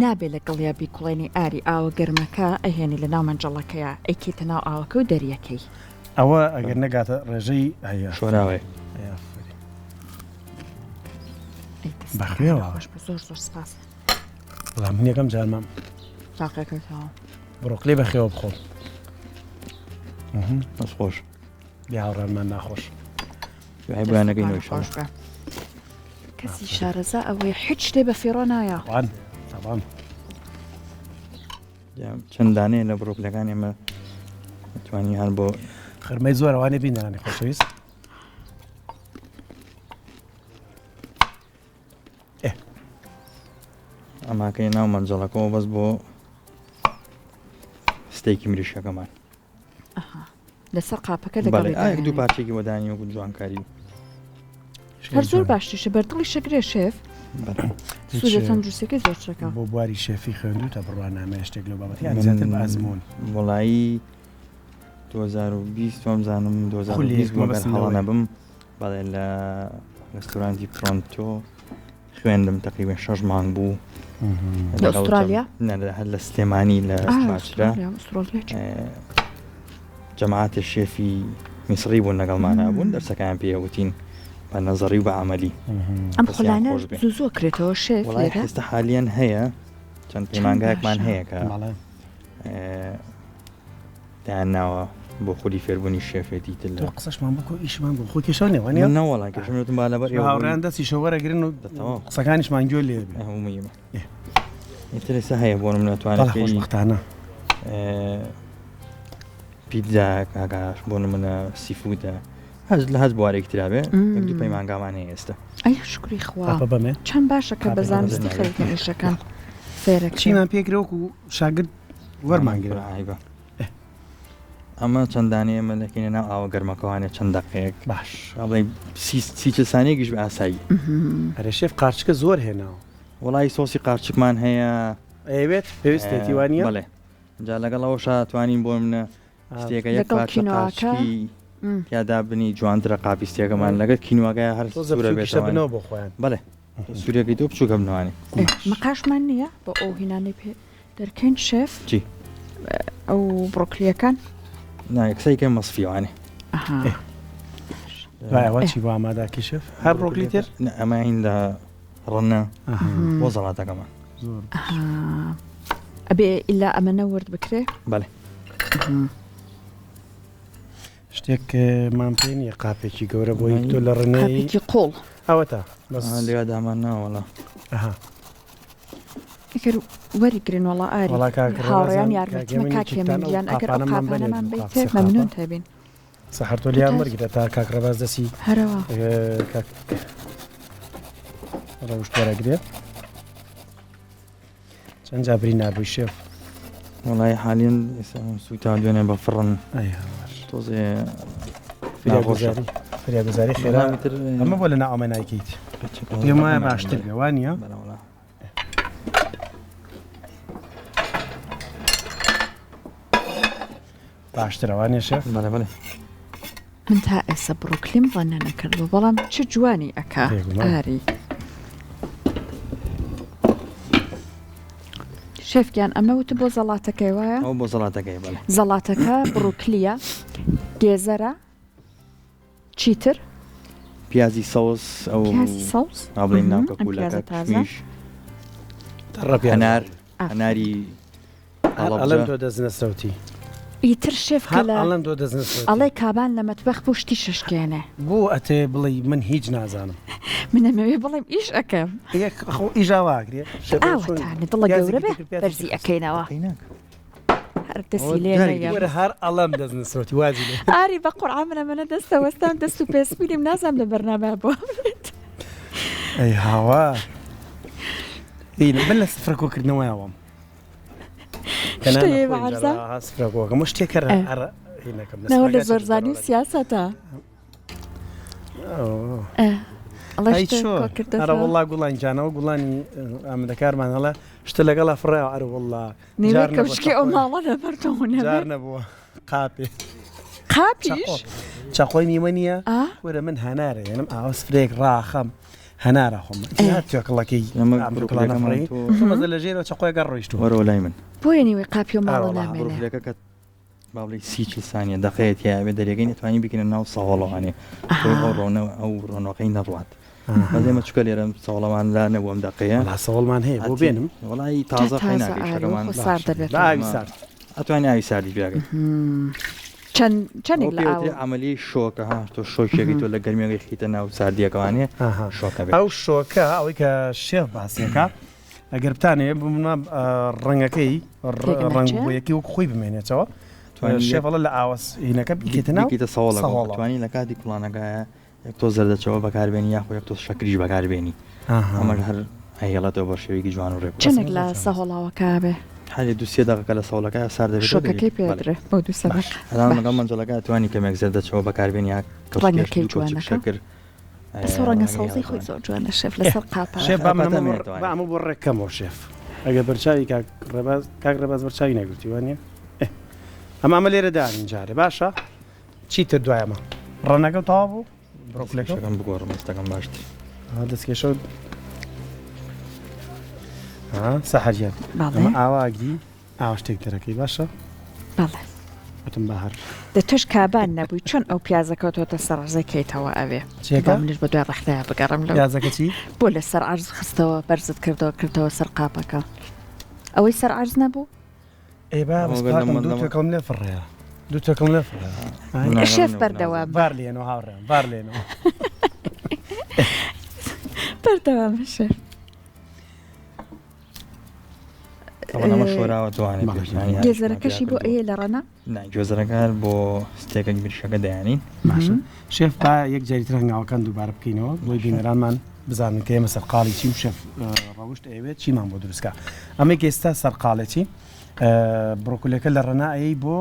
نابێ لەگەڵیا بیکوڵێنی ئاری ئاوە گەرمەکە ئەهێنی لە ناو مەنجەڵەکەیا ئەیکەیتە ناو ئاوەکە و دەریەکەی. ئەوە ئەگەر نەگاتە ڕێژەی ئەیە شۆراوەیە. بەخوێوە خۆش زۆر زۆر سپاس. بەڵام من یەکەم جارمە تاقیەکەیتەوە. بڕۆکلی بەخێوە بخۆم. دەست خۆش. بێ هاوڕێمان ناخۆش. دوای بۆیانەکەی نۆشەوە. کەسی شارەزا ئەوەیە هیچ شتێ بە فیڕۆ نایە. تەبان تەبان. چەند دانەیە لە بڕۆکلەکان ئێمە توانی هەر بۆ خرمەی زۆر ئەوانەی بینەرانی خۆشەویست. ئەماکەی ناو مەنجەڵەکەەوە بەس بۆ ستێکی مریشەکەمان. لەسەر قاپەکە لەگەڵ دوو پارچێکی وەدانی وەکو جوانکاری هەر زۆر باشتیشە بەردڵی شەکرێ شێف سوودە تەندروستەکەی زۆر چەکە بۆ بواری شێفی خوێندوتە بڕوانامە شتێک لەو بابەتی یان زیاتر بە ئەزموون وڵایی 2020 وامزانم 2020 بوو ئەگەر هەڵە نەبم بەڵێ لە ڕێستورانتی پرۆنتۆ خوێندم تقریبا شەش مانگ بوو لە ئوسترالیا؟ هەر لە سلێمانی لە باچرا جەماعەتە شێفی میسڕی بوون لەگەڵمانە بوون دەرسەکان پێوتین بە نەزەڕی و بە عملی ئەم خولانە زوو زوو کرێتەوە شێف وڵای ئێستا حالیان هەیە چەند پەیمانگایەکمان هەیە کە دایانناوە بۆ خولی فێربوونی شێفێتی تر لە تۆ قسەشمان بکۆ ئیشمان بۆ خۆ کێشە نیە وانە نەوەڵا کێشەم وتم با لەبەر ئێوە هاوڕێیان دەستیشە وەرەگرن و تەواو قسەکانیشمان گوێ لێ بێ ئەوە مهمە ئیتر ئێستا هەیە بۆ نمونە توانێت بەڵێ خۆشبەختانە پیتزا کاکاش بۆ نمونە سیفودە هەز لە هەز بوارێکی ترا بێ یەک دوو پەیمانگامان هەیە ئێستا ئەی شکری خوا قاپە بەمێ چەند باشە کە بە قاپێک زانستی بەمێ. خەریکن ئیشەکان فێرەکرێن چیمان پێکرێ وەکو شاگرد وەرمانگرن عیبە ئەمە چەند دانەیە ئێمە دەکەینە ناو ئاوە گەرمەکەوانێ چەند دەقەیەک باش ئەڵێ سی چل سانیەکیش بە ئاسایی ئەرێ شێف قارچکە زۆر هێناوە وەڵی سۆسی قارچکمان هەیە ئەیەوێت پێویستێتی وانە بەڵێ جا لەگەڵ ئەوەشا توانین بۆ منە ستێکە یەک لەگەڵ پارچە کینۆاکە؟ قارچکی تیادا بنی جوانترە قاپی ستێکەمان لەگەڵ کینواگە هەر تۆزە سوورە بچووکیشە بێتەوە بنەوە بۆ خۆیان بەڵێ سوورەکەی تۆ بچووکە بنوانێ مەقاشمان نییە بۆ ئەو هینانەی پێ دەرکەین شێف چی؟ ئەو بڕۆکلیەکان نا یەکسەی کەم مەسفیوانێ ئەها دوای ئەوە چی بۆ ئاماداکی شێف هەر بڕۆکلی تر نا ئەمە هین لە ڕنە بۆ زەڵاتەکەمان زۆر ئەها. ئەبێ ئیلا ئەمەنە ورد بکرێ؟ بەڵێ. شتێکمان پێ نییە قاپێکی گەورە بۆی تۆ لە ڕنەی قاپێکی قوڵ. ئەوەتا بەس لێرە دامان نا وەڵا. ئەها. ئەگەر وەریگرن وەڵا ئاری وەڵا کاک هاوڕێیان ڕێبازان یارمەتیمە کاک کاک هێمن هێمن یەکێکتان ئەو گیان ئەگەر ئەو قاپانەمان بەنێ قاپانەمان دوو قاپ بەیتێ سێ قاپە مەمنوون تەبین. سەحەر تۆ لیان تاز وەرگرە تا کاک ڕێباز دەسی هەرەوە. کاک ڕەوشت وەرەگرێ. چەند جا بریندار بووی شێف؟ وەڵای حالیەن ئێستا سووتا دوێنێ بە فڕن ئەی هاوار. تۆزێ ناخۆشە. فریاگوزاری فریاگوزاری خێرا بەڵام ئیتر ئەمە بۆ لە ناو ئەمە نایکەیت پێم وایە باشتر بێ وا نییە؟ بەڵێ وەڵا. باشترە وانیە شێف؟ بەڵێ بەڵێ. من تا ئێسە بڕۆکلیم ڕەنە نەکردووە بەڵام چ جوانی ئەکا بێگومان. ئاری. شێف گیان ئەمە وت بۆ زەڵاتەکەی وایە؟ ئەو بۆ زەڵاتەکەی بەڵێ. زەڵاتەکە بڕوکلیە گێزەرە چیتر؟ پیازی سەوز ئەو پیازی سەوز؟ با بڵێین مهم. ناوکە ئەم کوولەکە پیازە تازە کشمیش تەڕە پیازە. هەنار ئافەرین. هەناری هەر هەڵەبجە. ئەڵێم تۆ دەست نەسرەوتی. ئیتر شێف کە هەر لە ئەڵێم تۆ دەست نەسرەوتی. ئەڵێ کابان لە مەتبەخ بوو شتی شەشکێنێ. بۆ ئەتەوێ بڵێی من هیچ نازانم. من ئەمەوێ بڵێم ئیش ئەکەم. ئێ خۆ ئیش ئاوا ئەکرێ؟ شێف ئاوە چۆن تانە دڵە گەورە پیازێکی بێ تر کرد پیازێکی بەرزی خست. ئەکەینەوە. قەی ناکا. هەر دەسی ئەوە لێ جارێکی نەیەم. وەرە هەر ئەڵێم دەست نەسرەوتی وازی لێ. ئاری بە قورعان من ئەمەنە دەستە وەستام دەست و پێسپینیم نازانم لە بەرنامە بۆ بێت. ئەی هاوار. ئی من لە سفرە کۆکردنەوەیەوەم. شتێ بە عەرزە؟ سفرە کۆکەم و شتێک هەر ئێ. هەر هینەکەم لە نەوە لە سفرەکە زۆرزانی و چێ سیاسەتە. ئەوە. ئێ. ئەڵێ ئەی شتێک چۆن؟ ئەرە کۆکردەتەوە؟ وەڵا گوڵان گیانەوە گوڵانی ئامادەکارمان ئەڵێ شتە لەگەڵا فڕایەوە ئەرە وەڵا نیوەی جار نەبووە کەوچکی ئەو چەقۆی ماڵە لەبەر تۆ نەبێ. جار نەبووە قاپێ قاپیش؟ چەقۆ چەقۆی نیوە نییە ئا؟ وەرە من هەنارە هێنم ئاوە سفرەیەک ڕاخەم هەنارە خۆم ئێ. هەر توێکڵەکەی ئەمە ئەم بڕۆکلیەکەمان توێکڵانە فڕی تۆ تۆ مەزە لە ژێرەوە چەقۆیەکە ڕۆیشتووە وەرەوە لای من. بۆیە نیوەی قاپی ئەو ئەرە ماڵە وەڵا نامێنێ. بڕۆکلیەکە کە با بڵێی 30 40 سانیە دەقەیە تیا بێ دەرێگەی نەتوانی بکەینە ناو سەهۆڵەوانێ بۆی ئەو ئەها. ڕۆنە ئەو ڕۆنۆقەی نەڕوات بەس ئێمە چونکە لێرە سەهۆڵەمان لا نەبوو ئەم دەقەیە وەڵا سەهۆڵمان هەیە بۆ هەرچی بێنم وەڵای جا تازە قەی تازە ناکەی ئاری شتەکەمان وەخۆ سارد باشە بە دەبێتەوە. ئاوی ئەمە سارد ئەتوانی ئاوی ساردیش بیاگەی. چەند ئەوە چەندێک لە پێ ئاو وترێ عەمەلیەی شۆکە ها تۆ شۆکێکی تۆ لە گەرمیەکەی خیتە ناو ساردیەکەوانێ ئەها شۆکە بێت. ئەو شۆکە ئەوەی کە شێف باسیەکە ئەگەر بتانەوێ بمە ڕەنگەکەی تێک ڕەنگ نەچێ؟ بۆیەکەی وەک خۆی بمێنێتەوە توانی شێف یەک ئەڵێ لە ئاوە هینەکە بیکەیتە ناو بیکەیتە سەهۆڵەکەوە سەهۆڵەوە. توانی لە کاتی کوڵانەکە یەک تۆز زەردەچەوە بەکاربێنی یاخۆ یەک تۆز شەکریش بەکاربێنی ئەها. ئەمەش هەر ئەهێڵێتەوە بە شێوەیەکی جوان و ڕێک و پێک. چەندێک لە سەهۆڵاوەکە بێ؟ هەرێ دوو سێ دەقەکە لە سەهۆڵەکە سارد دەبێتەوە شۆکەکەی دەری پێ بەڵێ. ئەدرێ بەو دوو سێ باش. دەقە ئەدام باش. لەگەڵ مەنجەڵەکە توانی کەمێک زەردەچەوە بەکاربێنی یا کەوچکێک ڕەنگەکەی دوو کەوچک جوانەکە. شەکر بەس ئەو ڕەنگە ڕەنگەکەی سەوزەی خۆی هەڵدەوانێ. زۆر جوانە شێف لەسەر قاپە. شێف با ئەو من کاتە ئەمە بۆ مێنێتەوە با ئەمە بۆ ڕێک کەمەوە شێف ئەگەر بەرچاوی کاک ڕێباز کاک ڕێباز بەرچاوی نەگرتی وانە ئەمە ئەمە لێرە دانین جارێ باشە چیتر دوای ئەمە ڕەنەکە تەواو بوو بڕۆکلەکە دەستکێشەکەم بگۆڕم دەستەکەم باشتر ها دەستکێشە ها سەحەر گیان بەڵێ ئەمە ئاواگی ئاوا شتێک دەرەکەی باشە بەڵێ وتم بە هەر دە تۆش کابان نەبووی چۆن ئەو پیازە کەوتۆتە سەر عەرزەی کەیتەوە ئەوێ چیەکە با منیش بە دوای ڕەخنەیا بگەڕێم لەو پیازەکە چی بۆ لە سەر عەرز خستەوە بەرزت کردەوە کردەوە سەر قاپەکە ئەوەی سەر عەرز نەبوو ئێ با بەس ئەوە پاکم لەمە دوو لەمە توێکڵم لێ فڕێیە دوو توێکڵم لێ فڕێیە ئای ناگەم شێف نەبوو نازانم بەردەوام بە ڤار لێنەوە هاوڕێم ڤار لێنەوە بەردەوام بە شێف طبعا ئەمە شۆراوە توانێت بەڵێ. پێشانی هەرشمان پیا گێزەرەکەشی بۆ کردووە ئەیە لە ڕەنە نا گوێزەرەکە هەر بۆ ستێکەک بریشەکە دەیانین باشە شێف با یەک جاری تر هەنگاوەکان دووبارە بکەینەوە بۆی بینەرانمان بزانن کە ئێمە سەرقاڵی چیم شێف ڕەوشت ئەیەوێت چیمان بۆ دروستکە ئەمەی کە ئێستا سەرقاڵێتی بڕۆکولەکە لە ڕەنا ئەیەی بۆ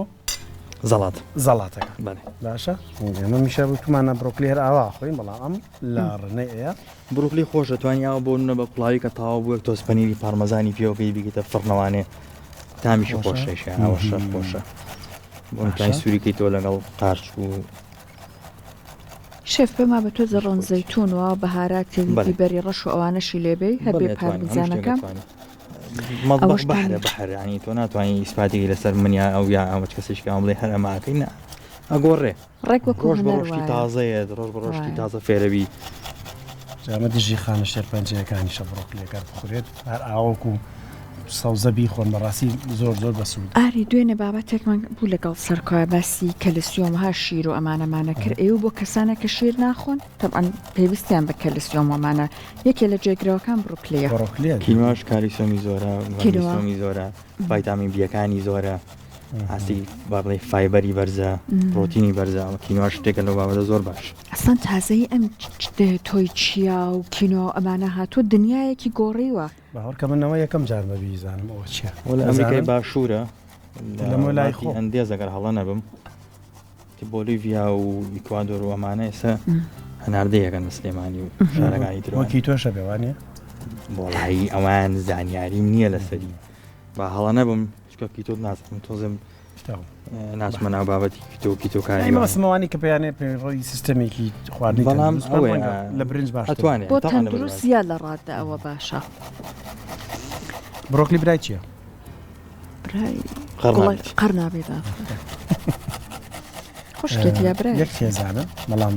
زەڵات زەڵاتەکە بەڵێ باشە ئێمە میشە وتومانە بڕۆکلی هەر ئاوا خۆین بەڵام ئەم لە ڕنەی ئەیە بڕۆکلی خۆشە توانی ئاوە بۆ نە بە کوڵاوی کە تەواو بووە تۆز پەنیری پارمەزانی پێوەکەی بیکەیتە فڕنەوانێ تامیشی خۆشە خۆشەیشە ئەوە شەر خۆشە بۆ باشە توانی سووریکەی تۆ لەگەڵ قارچ و شێف پێما بە تۆزە ڕۆن خۆی زەیتون و بەهاراتی و بەڵێ بیبەری ڕەش و ئەوانەشی لێبێی هەر بێ بەڵێ توانی هەموو شتێک پارمیزانەکە ئەتوانی مەطبخ ئەوەش بەحرە تامی بەحر ینی تۆ ناتوانانی ئیسپاتێکی لەسەر من یا ئەو یا ئەوە کەسێکی کە بڵێ هەر ئەمە ئەکەی نا ئەگۆڕێ ڕێک وەکو ڕۆژ بە هونەر ڕۆژتی وایە تازەیەت ڕۆژ بە ڕۆژتی وایە تازە فێرەبی جامە دژی خانە شێرپەنجەیەکانیشە بڕۆکلیەکە بخورێت هەر ئاوەکو. سەوزە بیخۆن بەڕاستی زۆر زۆر بەسوود. ئاری دوێنێ بابەتێکمان بوو لەگەڵ سەرکۆیە باسی کەلسیۆم ها شیر و ئەمانەمانە کرد ئێوە بۆ کەسانێک کە شیر ناخۆن تەبعەن پێویستیان بە کەلسیۆم وەمانە یەکێ لە جێگرەوەکان بڕوکلیە. بڕۆکلیە. کینواش کالیسیۆمی زۆرە، مەگنیسیۆمی زۆرە، ڤایتامین بیەکانی زۆرە، ئاستی با بڵێی فایبەری بەرزە، پرۆتینی بەرزە، کینوا شتێکە لەو بابەتە زۆر باش. ئەسڵەن تازەی ئەم تۆی چیا و کینوا و ئەمانە هاتووە دنیایەکی گۆڕیوە. باوەڕکە من ئەوە یەکەم جارمە بیزانم ئەوە چیە. ئەوە لە ئەمریکای باشوورە لە لای خۆ ئەندێز ئەگەر هەڵە نەبم بۆلیڤیا و ئیکوادۆر و ئەمانە ئێستا هەناردەیەکەن لە سلێمانی و شارەکانی تر وەکی تۆشە بێوانە وەڵایی ئەوان زانیاریم نییە لەسەری با هەڵە نەبم چکە کیتۆ نازانم تۆزم ناچمە ناو بابەتی کیتۆ کیتۆکاری مەسمەوانی کە پێیانێ پەیڕەوی سیستەمێکی خواردنی بەڵام لە برنج باش ئەتوانێت بۆ تەندروست یا لە ڕادە ئەوە باشە. بڕۆکلی برای چییە؟ برای قەرنابێ خوشکێتی یا برای یەک خێزانە بەڵام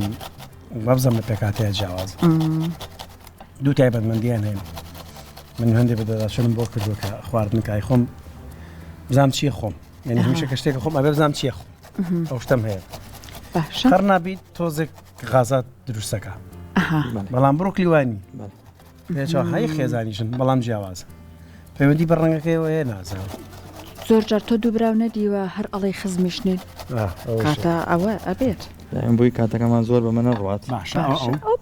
وابزانم لە پێکهاتەیە جیاواز دوو تایبەتمەندیان هەیە من هەندێک بەدەداچونم بۆ کردووە کە خواردن کای خۆم بزانام چییە خۆم یعنی هەمیشە کە شتێکە خۆم ئەبێ بزانام چییە خۆم ئەو شتم هەیە قەرنابی تۆزێک غازات دروستەکە بەڵام بڕۆکلی وانی هەی خێزانیشن بەڵام جیاوازە پەیوەندی بە ڕەنگەکەیەوە هەیە نازانم. زۆر جار تۆ دووبراو نەدیوە هەر ئەڵێی خزمیش نین کاتە ئەوە ئەبێت. دایم بۆی کاتەکەمان زۆر بەمە نەڕوات. باشە ئەو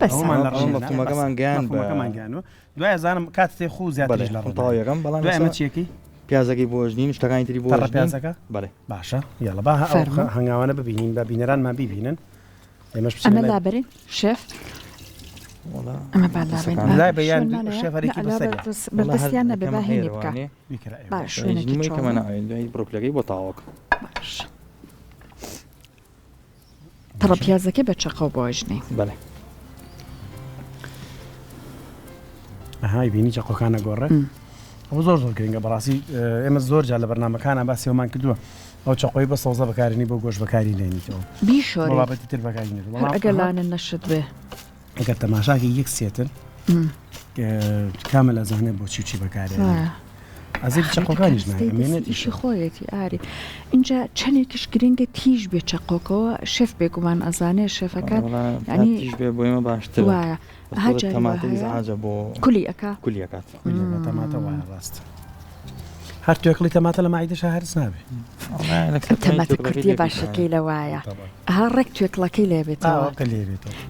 مەفهومەکەمان گەیان مەفهومەکەمان گەیانوە دوای ئەزانم کاتت تێ خو زیاتریش لە ڕۆ یەکەم بەڵام دوای ئەمە چیەکەی؟ پیازەکەی بۆ ئەژنین شتەکانی تری بۆ تەڕە پیازەکە؟ بەڵێ. باشە یاڵە با ئەو هەنگاوانە ببینین با بینەرانمان بیبینن. ئێمەش بچینە ئەمە لابەرین شێف ئەمە با لابەین لای بە یان شێف هەرێکی بەسەریە بەردەستیان نەبێ با هینی بکە با شوێنێکی چۆڵ دوای بڕۆکلەکەی بۆ تاوەکە باش تەڕە پیازەکەی بە چەقۆ بۆ ژنی بەڵێ ئەهای بینی چەقۆکانە گۆڕێ ئەوە زۆر زۆر گرنگە بەڕاستی ئێمە زۆر جار لە بەرنمەکانە باسی ئەومان کردووە ئەو چەقۆی بە سەوزە بەکارێنی بۆ گۆشت بەکاری نێنیتەوە بیشۆری بۆ بابەتی تر بەکاری نێنیت هەر ئەگەر لانە نەشت بێ. ئەگەر تەماشاکی یەک سێتن کامە لە زانێ بۆچی و چی بەکارێ ئەزیز چەقۆکانیش نامێنێت ئیشی خۆیەتی ئاری اینجا چەندێکیش گرنگە تیژ بێ چەقۆکەوە شێف بێگومان ئەزانێ شێفەکان ینی تیژ بێ بۆ ئێمە باشتر وایە تەماتە ئیزعاجە بۆ کولی ئەکا کولی ئەکات تەماتە وایە ڕاست هەر توێکڵی تەماتە لە مەعیدەشا هەرس نابێ. تەماتە کوردیە باشەکەی لەوایە ئەها ڕێک توێکڵەکەی لێ بێتەوە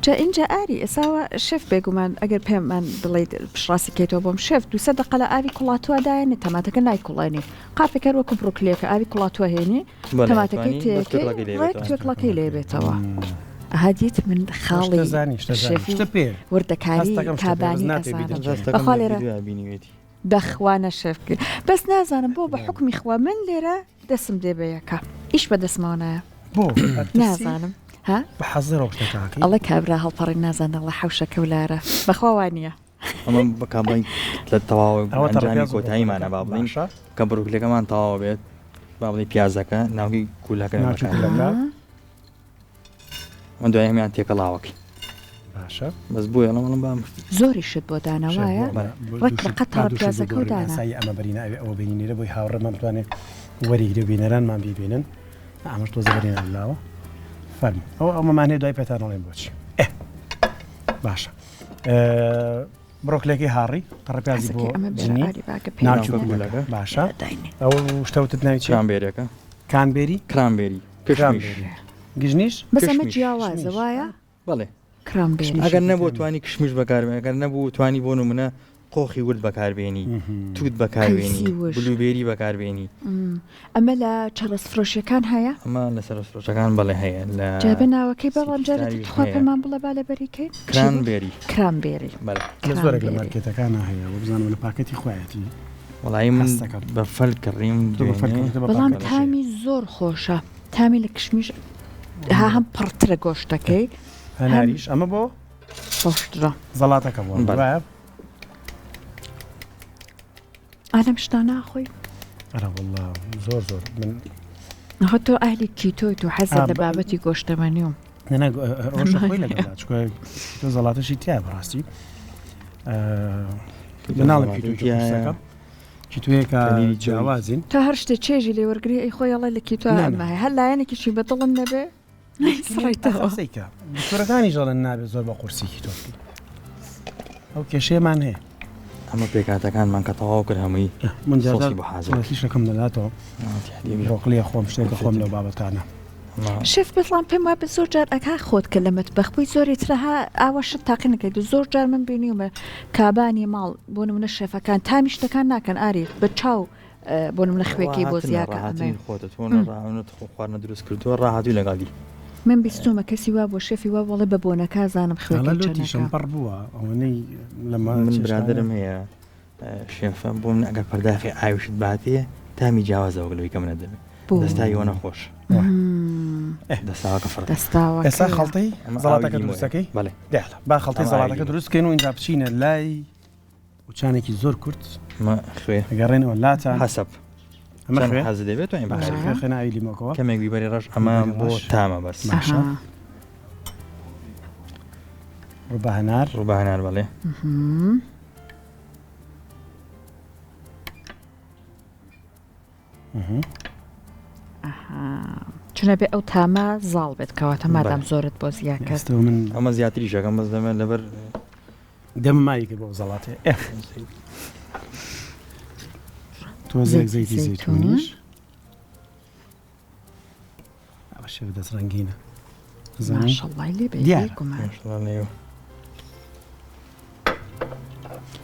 جا ئینجا ئاری ئێساوە شێف بێگومان ئەگەر پێمان بڵیت پشڕاستی کەیتەوە بۆم شێف دوسە دەقە لە ئاوی کوڵاتوە دایەنێ تەماتەکە نایکوڵێنی قاپێک هەر وەکو بڕۆکلیەکە ئاوی کوڵاتوە هێنی تەماتەکەی تێکەی ڕێک توێکڵەکەی لێ بێتەوە ئەها دیت من خاڵی شێفی وردەکاری کابانی ئەزانم بەخوا لێرە دەخوا نەشێف بەس نازانم بۆ بە حوکمی خوا من لێرە دەسم دێ بە یەکە ئیش بە دەسمەوە نایە بۆ نازانم ها بە حەزەرەوە شتەکەکەی ئەڵێ کابرا هەڵپەڕین نازانم ئەڵێ حەوشەکە و لارە بەخوا وانییە. ئەمە بە بڵین لە تەواو ئەوە ئەنجامی تەڕپیاز و کۆتاییمانە با بڵین باشە کە بڕوکلەکەمان تەواو بێت با بڵێ پیازەکە ناوکی کولەکە ناوکی بەکار کولەکە. ئەم دوای هەمیان تێکەڵاوەکەی باشە بەس بۆیە ئەڵێم ئەڵێم بام زۆری شت بۆ دانا وایە ڕێک بە قەت تەڕە پیازەکە و دانا ئاسایی ئەمە بەرینە ئەوێ ئەوە بینی لێرە بۆی هاوڕێمان بتوانێت وەریگرێ و بینەرانمان بیبینن ئەمەش تۆزە بەرینە لاوە فەرموو ئەوە ئەمەمان هەیە دوای پێتان ئەڵێم بۆچی ئێ باشە بڕۆکلێکی هاڕی تەڕە پیازی بۆ جنی ناوکی گولەکە باشە ئەو شتەوتت ناوی چیە؟ کرانبێریەکە کانبێری کرانبێری کشمیش گژنیش بەس ئەمە جیاوازە وایە؟ بەڵێ کرانبێری ئەگەر نەبوو توانی کشمیش بەکاربێنی ئەگەر نەبوو توانی بۆ نمونە قۆخی ورد بەکاربێنی توت بەکاربێنی بلوبێری بەکاربێنی. ئەمە لە چەرەس فرۆشیەکان هەیە؟ ئەمە لە چەرەس فرۆشەکان بەڵێ هەیە لە جا بە ناوەکەی بەڵام جارێ تر تخوا پێمان بڵێ با لەبەری کەین کرانبێری کرانبێری بەڵێ لە زۆرێک لە مارکێتەکانا هەیە وە بزانم لە پاکەتی خۆیەتی وەڵایی من بە فەل کڕیم بەڵام تامی زۆر خۆشە تامی لە کشمیش ها هەم پڕترە گۆشتەکەی هەناریش ئەمە بۆ خۆشترە زەڵاتەکە بۆ وایە ئالەم شتانە ناخۆی؟ ئەرە وەڵا زۆر زۆر من خۆ تۆ ئەهلی کیتۆیت و حەزت لە بابەتی گۆشتەمەنی و نەنا ئەوەشە خۆی لەگەڵدا چونکە کیتۆ زەڵاتەشی تایە بەڕاستی مناڵم کیتۆ قورسەکە. کیتۆیەکە جیاوازین. تا هەر شتێ چێژی لێ وەرگری ئەی خۆی ئەڵێ لە کیتۆ ئەمە هەیە هەر لایەنێکیشی بە دڵم نەبێ نایسڕیتەوە. سەیکە دکتۆرەکانیش ئەڵێن نابێت زۆر بە قورسی کیتۆ بکەی ئەو کێشەیەمان هەیە. ئەمە پێکهاتەکانمان کە تەواو کرد هەمووی من جار سۆسی بۆ حازر کرد. سۆسیشەکەم دەداتەوە ڕۆقلیە خۆم شتێکە خۆم لەو بابەتانە. شێف بەڵام پێم وابێ زۆر جار ئەکا خۆت کە لە مەتبەخ بووی زۆری ترە ها ئاوا شت تاقی نەکەیت و زۆر جار من بینیومە کابانی ماڵ بۆ نمونە شێفەکان تامی شتەکان ناکەن ئاری بە چاو بۆ نمونە خوێکەی بۆ زیاکە ئەمەیە. خۆتە تۆ ڕاونت خۆ خواردنە دروست کردووە ڕاهاتووی لەگەڵی. من بیستومە کەسی وا بووە شێفی وا بووە ئەڵێ بە بۆنەکە زانم خوێکەی لۆتیشم چەنەکە. پڕ بووە ئەوەنەی لەمە من چێشتانە. برادەرم هەیە شێفە بۆ من ئەگەر پەرداخی ئاویشت باتێ تامی جیاوازە وەک لەوەی کە منە دەبێ دەستاوی ئەوەنە خۆش دەستاوەکە فڕ ئێستا خەڵتەی زەڵاتەکە دروستەکەی بەڵێ دیارە با خەڵتەی زەڵاتەکە دروست بکەین و ئینجا بچینە لای وچانێکی زۆر کورت خوێ گەڕێنەوە لاتان حەسەب ئەمە خوێ حەز دەبێت و باشە خوێ ناوی لیمۆکەوە کەمێک بیبەری ڕەش ئەمە بۆ تامە بەس باشە ڕووبە هەنار ڕووبە هەنار بەڵێ چونە بێ ئەو تامە زاڵ بێت کەواتە مادام زۆرت بۆ زیاد کرد من ئەمە زیاتری شەکەم بەس دەمە لەبەر دەم ماوی کرد بۆ زەڵاتێ تۆزێک زەیتی زەیتونیش ئەوە شێف دەست ڕەنگینە ماشەڵڵای لێ بێ دیارە. بێگومان. ماشەڵڵا لێو.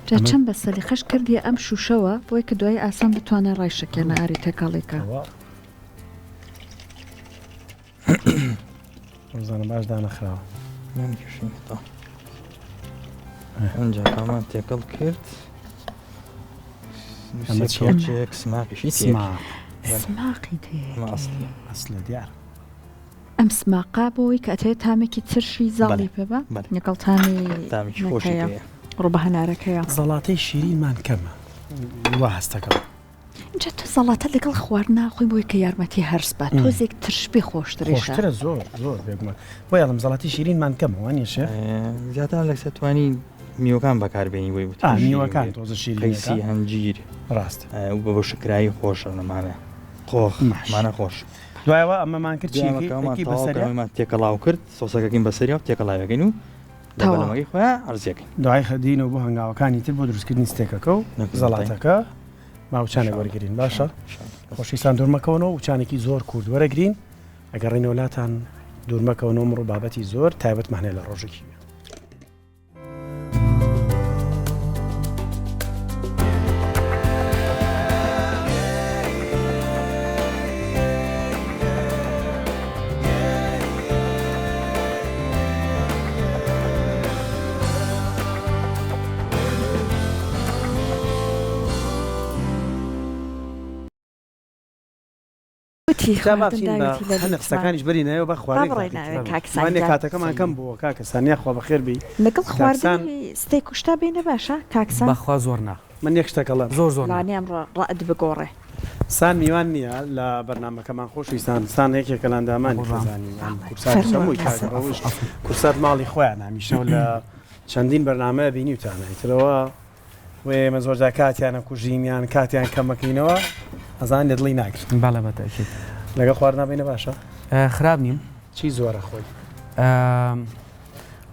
جا چەند بە سەلیقەش کردیە ئەم شوشەوە بۆی کە دوایی ئاسان بتوانێ ڕایشەکێنە ئاری تێکەڵی کە. بزانم باش دانەخراوە. نانکێشینەوە. ئەنجا ئەمان تێکەڵ کرد. ئەمە چییە؟ چێک سماقیشی سماق. سماقی تێ. ئەمە ئەسڵیە. ئەسڵە دیار. ئەم سماقە بۆ ئەوەی کە ئەتەوێت تامێکی ترشی زاڵی پێ بە لەگەڵ تامی تامێکی خۆشی پێیە. ڕووبە هەنارەکەیە. زەڵاتەی شیرینمان کەمە وا هەستەکەم. ئینجا تۆ زەڵاتە لەگەڵ خواردنا خۆی بۆی کە یارمەتی هەرس بات تۆزێک ترش بێ خۆشتریشە. خۆشترە زۆر زۆر بێگومان بۆیە ئەڵێم زەڵاتی شیرینمان کەمە وانیە شێف؟ زیاتر لەسەر توانی میوەکان بەکاربێنی بۆی ئا میوەکان تۆزە شیرینەکە قەیسی هەنجیر ڕاستە و بە شکرایی خۆشە نەمانە قۆخ مانە خۆش. دوایەوە ئەمەمان کرد چی دوایەوە تەواو کردمان تێکەڵاو کرد سۆسەکەکەین بەسەریا و تێکەڵاوەکەین و لە بەلەمەکەی خۆیان عەرزیەکەین. دوای خەدینەوە بۆ هەنگاوەکانی تر بۆ دروستکردنی ستێکەکە و زەڵاتەکە با وچانێک وەرگین باشە خۆشەویستان دوور مەکەونەوە وچانێکی زۆر کورد وەرەگرین ئەگەڕینەوە لاتان دوور مەکەونەوە مڕ و بابەتی زۆر تایبەتمان هەیە لە ڕۆژێکی وتی جا با خواردن بچین بە داوێتی لە هەنێ لوتمان. قسەکانیش بەرینەوە بە با خواردن بڕۆینە ئەوێ کاک سان وانێ گیان. کاتەکەمان کەم بووە کاکە سان یاخوا بەخێر بێی لەگەڵ کاک سان خواردنی ستێک و شتا بێینە باشە کاک سان؟ بەخوا زۆر نا. من یەک شتەک ئەڵێم. زۆر زۆر نا. لەوانەیە ئەمڕۆ ڕەئت بگۆڕێ. سان میوان نییە لە بەرنامەکەمان خۆشویستان سان یەکێکە لە ئەندامانی قوربان. خێزانی کورسات فەرموو هەمووی کاک کاک سان. ڕەوش کورسات ماڵی خۆیان هەمیشە و لە چەندین بەرنامە بینیوتانە ئیترەوە و ئێمە زۆرجار کاتیان ئەکوژین یان کاتیان کەمەکەینەوە ئەزان لە دڵی ناگرن. بەڵێ بە تەئکید. لەگەڵ خواردنا بینە باشە؟ خراپ نیم. چی زۆر ئەخۆی؟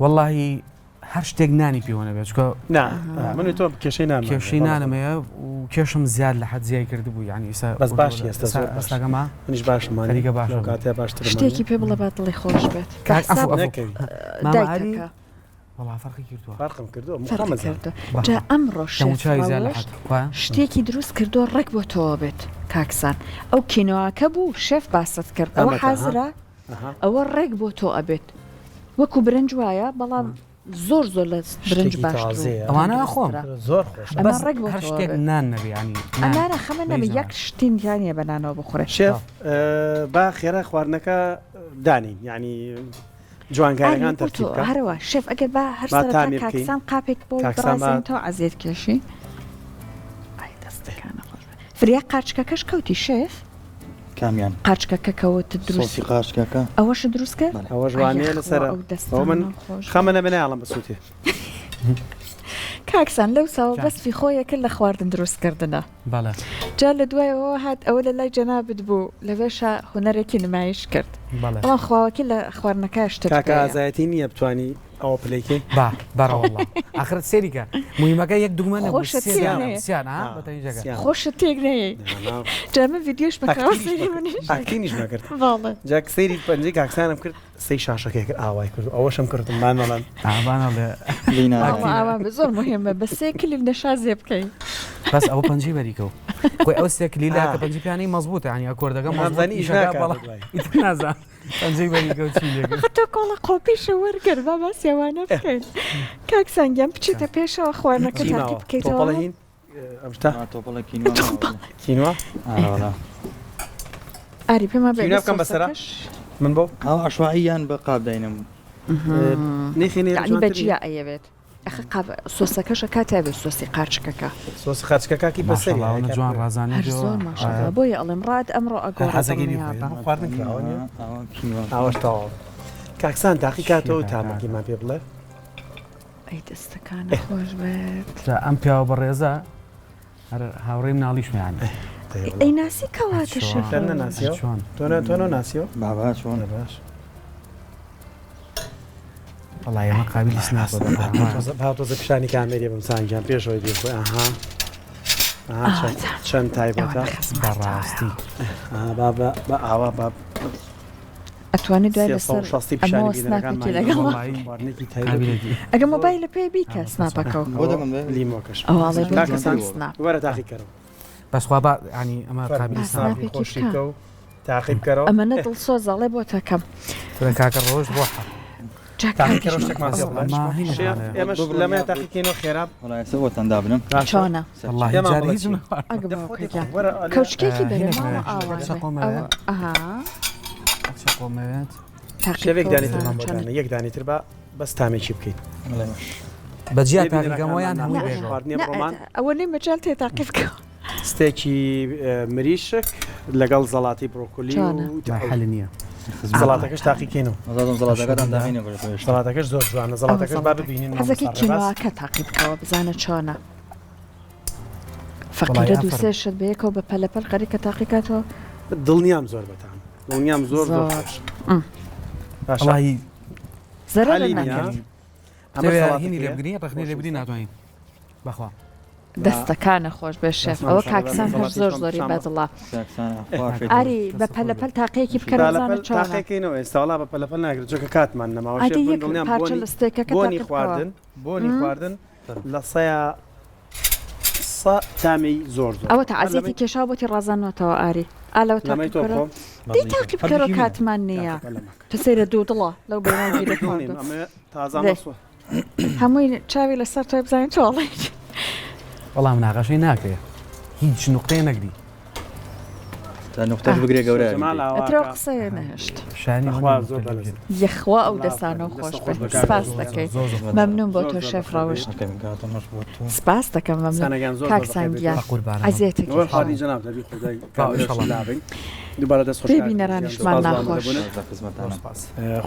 وەڵاهی هەر شتێک نانی پێوە نەبێت چونکە نا من و تۆ کێشەی نانمان هەیە. کێشەی نانم هەیە و کێشم زیاد لە حەد زیای کردبوو یانی ئیسا بەس باشی ئێستا زۆر باش. ئێستاکەما منیش باشم وانیە؟ خەریکە باشم. لەو کاتەیا باشترم وانیە؟ شتێکی پێ بڵێ با دڵی خۆش بێت. کاک عەفو عەفو. نەکەوی. مامە ئاری دایکەکە. وەڵا فەرقی کردووە. فەرقم کردووە فەرقی مخۆمە زانم. کردووە. جا ئەمڕۆ شێف دەموچاوی زیاد لە ڕەوشت حەد وایە؟ شتێکی دروست کردووە ڕێک بۆ تۆوە بێت کاک سان ئەو کینۆاکە بوو شێف باست کرد ئەوە ئەمەتە ها؟ حازرە ئەها. ئەوە ڕێک بۆ تۆ ئەبێت وەکو برنج وایە بەڵام زۆر زۆر لە برنج شتێکی باشتر و تازەیە. ئەوانە ئەخۆم. تەندروستترە. زۆر خۆشە. ئەمە بەس ڕێک بۆ هەر تۆوە شتێک بێت. نان نەبێ یانی نان ئەمانە خەمە بە نەبێ هیچ یەک نەوعێک. شتین تیا نییە بە نانەوە بخورێ. شێف با خێرا خواردنەکە دانێین یانی جوانکاریەکان تەرتیب بکە. هەرەوە شێف ئەگەر با هەر با سەرەتا تامی بکەین. کاکسان قاپێک بۆ کاکسان با بڕازێنتەوە عەزیەت کێشی. ئای دەستەکانە خۆش بێ. فریا قارچکەکەش کەوتی شێف؟ کامیان؟ قارچکەکە کەوتت دروست سۆسی قارچکەکە؟ ئەوەشت دروست کرد؟ بەڵێ. ئەوەش ئای وانەیە یاخوا لەسەرە. ئەو ئەوە من دەستانە خۆش بێ. خەمە نەبێ نایەڵم بسووتێ. کاک سان لەوساوە وەسفی خۆی ئەکرد لە خواردن دروست کردنا. بەڵێ. جا لە دوایەوە هات ئەوە لە لای جەنابت بوو لەوێشا هونەرێکی نمایش کرد. بەڵێ. بەڵام خواوەکی لە خواردنەکە شتت کاکە پێیە. ئازایەتی نییە بتوانی ئەوە پلەی کەی؟ با بەڕە وەڵا ئاخر سەیری کە موهیمەکە یەک دوگمە نەبوو خۆشت سێ تێک دانە نەیە. سیان ها آه، بە تەنیشەکە. سیان. خۆشت تێک نەیەی. نا، نا. جا من ڤیدیۆش بکەوە ئەکتینیش سەیری مەکرد. منیش. ئەکتینیش مەکرد. بەڵێ. جا سەیری پەنجەی کاکسانم کرد سەی شاشەکەی کرد ئاوای کرد و ئەوەشم کردم با نەڵێم. ئا با نەڵێ. لێی نادەم. ئاوا ئاوا بێ زۆر موهیمە بە سێ کلیل نەشازێ بکەی. بەس ئەوە پەنجەی بەریکەو خۆی ئەو سێ کلیلە آ. کە پەنجەی پیانەی مەزبووتە یانی ئەکۆردەکە مەزبووت نامزانی ئیش ئیشەکە ناکات بەڵام دوای. ئیتر نازانم پەنجەی بەریکەو چی لێ کرد. ئاخە تۆ کۆڵە قۆپیشە وەرگر با باسی ئەوانە بکەین. کاک سان گیان بچیتە پێشەوە خواردنەکە چی تاقی ماوە؟ بکەیتەوە. تۆپەڵە هین؟ ئەم شتە؟ آ، تۆپەڵە کینوا ماوە. کینوا؟ ئارە وەڵا. ئاری پێمان بێ کینوا بکەم بەسەرا؟ سۆسەکەش. من بۆ؟ ئەو عەشوایی یان بە قاپ داینەم. نەیخەینە یەعنی بە جوانتر نییە؟ جیا ئەیەوێت. ئەخە قاپ سۆسەکەش ئەکا تا بێ سۆسی قارچکەکە. سۆسی قارچکە کاکی بەسەری ماشەڵا ئەوەنە جوان ڕازانێ هەر جۆ. زۆر ماشەڵا بۆیە ئەڵێم ڕات ئەمڕۆ هەر ئەگۆڕێ حەزەکەی بیخۆی دڵنیابە. بۆ خواردن کراوە نییە؟ ئاوا کینوا. ئاوەش تەواو. کاکسان تاقی کاتەوە چییە کاکە؟ تامەکەیمان پێ بڵێ. ئەی دەستەکانت خۆش بێت. جا ئەم پیاوە بەڕێزە هەر هاوڕێی مناڵیشمە یانی. ئەی ناسی کەواتە چۆن؟ شەف تەن نەناسیەوە؟ چۆن؟ تۆ نە تۆ نەناسیەوە؟ بابا چۆن؟ باش. وەڵا ئێمە قابیلی سناپە بەڕێ. تۆزە با تۆزە پیشانی کامێری بم سان گیان پێشەوەی بیخۆی ئەها. ئەها چەند چەند تایبەتە. بەڕاستی. ئەها با بە بە ئاوا با ئەتوانی دوای لەسەر 360 پیشانی ئەمەوە بینەرەکانمان سناپێکی لەگەڵ وەڵایی خواردنێکی تایبەت قابیلێتی. ئەگە مۆبایل پێ بیکە سناپەکەو. بۆ دەکەم بێ؟ لیمۆکەش. ئەوە ئەڵێ بۆ کاکە دەکەم سان سناپ. وەرە تاقی کەرەوە. بەس خوا با یانی ئەمە قابیلی با سناپ. سناپی سناپێکی خۆشی بکە. بکە و تاقی بکەرەوە. ئەمە نە دڵسۆز ئەڵێ بۆ تەکەم. کورە کاکە ڕۆژ ڕۆحە. جا تاقی کاکیش کەرەوە شتێکمان پێ بڵێ. ئەمە هینە شێف هانەیە. ئێمەش لەمەیان تاقیکەینەوە خێرا. وەڵا ئێستا بۆتان دابنم. باشە. چۆنە؟ وەڵاهی پێمان جار بڵێ هیچم چییە؟ نەخوارد. ئەگە دە باوکە خۆت گیان. وەرە ئەلێ کەوچکێکی بەرێ هینێک ماڵە مەوێت. ئاوا بێ. چەقۆمەوێت. ئەوە ئەها. چەقۆمەوێت. تاقی شێف یەک بکەوە دانی بزانە ترمان بۆ چۆنە. دانە یەک دانی تر با بەس تامێکی بکەین. بەڵێ باش. بە جیا بێ تاقیکەمەوە یان بینەرەکانمان هەمووی نە بێگەوە؟ خواردنی نە ئەمڕۆمان ئەوە نەی مەجال تێ تاقی بکەوە. ستێکی مریشک لەگەڵ زەڵاتی برۆکۆلی چۆنە؟ و لا حل نییە. زەڵاتەکەش تاقیکەینەوە. وەڵا زەڵاتەکەتان داهینە بەرە پێش. زەڵاتەکەش زۆر جوانە ئەوە زەڵاتەکەش با زەڵاتەکە. ببینین حەزەکەی مامۆستا ڕێباز. کینواکە تاقی بکەوە بزانە چۆنە. وەڵای فەقیرە دوو ئافەرم. سێ شت بەیەکەوە بە پەلەپەل خەریکە تاقیکاتەوە. دڵنیام زۆر بەتام دڵنیام زۆر زۆر زۆر. خۆش. ئم. باشە. وەڵاهی زەرەرە حەلی نییە. ناکرد. ئەمە تەوێ زەڵاتەکەیە. هینی لێ بگری ڕەخنەی لێ بگری ناتوانین. بەخوا. دەستەکانە خۆش بێ شێف. ئەوە کاکسان هەر زۆر زۆری بەدڵە. کاکسان خوا فێر. ئاری بە پەلەپەل تاقیەکی بکەرە بزانە پەلەپەل چۆنە. تاقیکەینەوە ئێستا وەڵا بە پەلەپەل ناگرێت چونکە کاتمان نەماوە ئادەی شێف من یەک دڵنیام پارچە بۆنی لە ستێکەکە بۆنی تاقی بکەوە. خواردن بۆنی خواردن لە سەیا سە تامی زۆر زۆر. ئەوە تا هەر عەزیەتی لەمەی کێشاوە بۆتی ڕازانەوەتەوە ئاری. ئا لەوە تاقی لەمەی تۆ بکەرەوە. بخۆم. دەی تاقی بکەرەوە هەردووکی منە. کاتمان نییە. کاکە پەلەمەکە. تۆ سەیرە دوو دڵە لەو بەینەوە گیرە دڵ نیم خواردووە. ئەمە تازە دەی. مەسوە. هەمووی چاوی لەسەر تۆی بزانین چۆ ئەڵێی. وەڵا مناقەشەی ناکرێ. هیچ نوقتەیە نەگری. تا نوقتەش بگرێ گەورە. جەمال ئەترەوە ئاواکە. قسەیە نەهێشت. شایانی بەخوا ئەوە نییە زۆر نوقتە بەلەزە. لێ بگری. یەخوا ئەو الله دەسانەوە ئەفەرین. خۆش دەستە بێ. خۆش بە کاکە سپاس زۆر دەکەی. زۆر زۆر مەمنون بۆ زۆر تۆ زۆر شێف بەخێر ڕەوشت. ئەکەم کاتەمەش بۆ تۆ. سپاس دەکەم مەمنون. سانەگیان زۆر زۆر کاک بەخێر سان بێت. گیان. بە قوربانەوە. عەزیەتێکی وەر خۆش. خواردنی جەناب دەبی خودای با کامێرەش ئینشەڵا. لابەین. دووبارە دەست خۆش بێ کاکە گیان. بینەرانیشمان سپاس بۆ ناخۆش. ئامادەبوونت. لە خزمەتانم. سپاس. اه.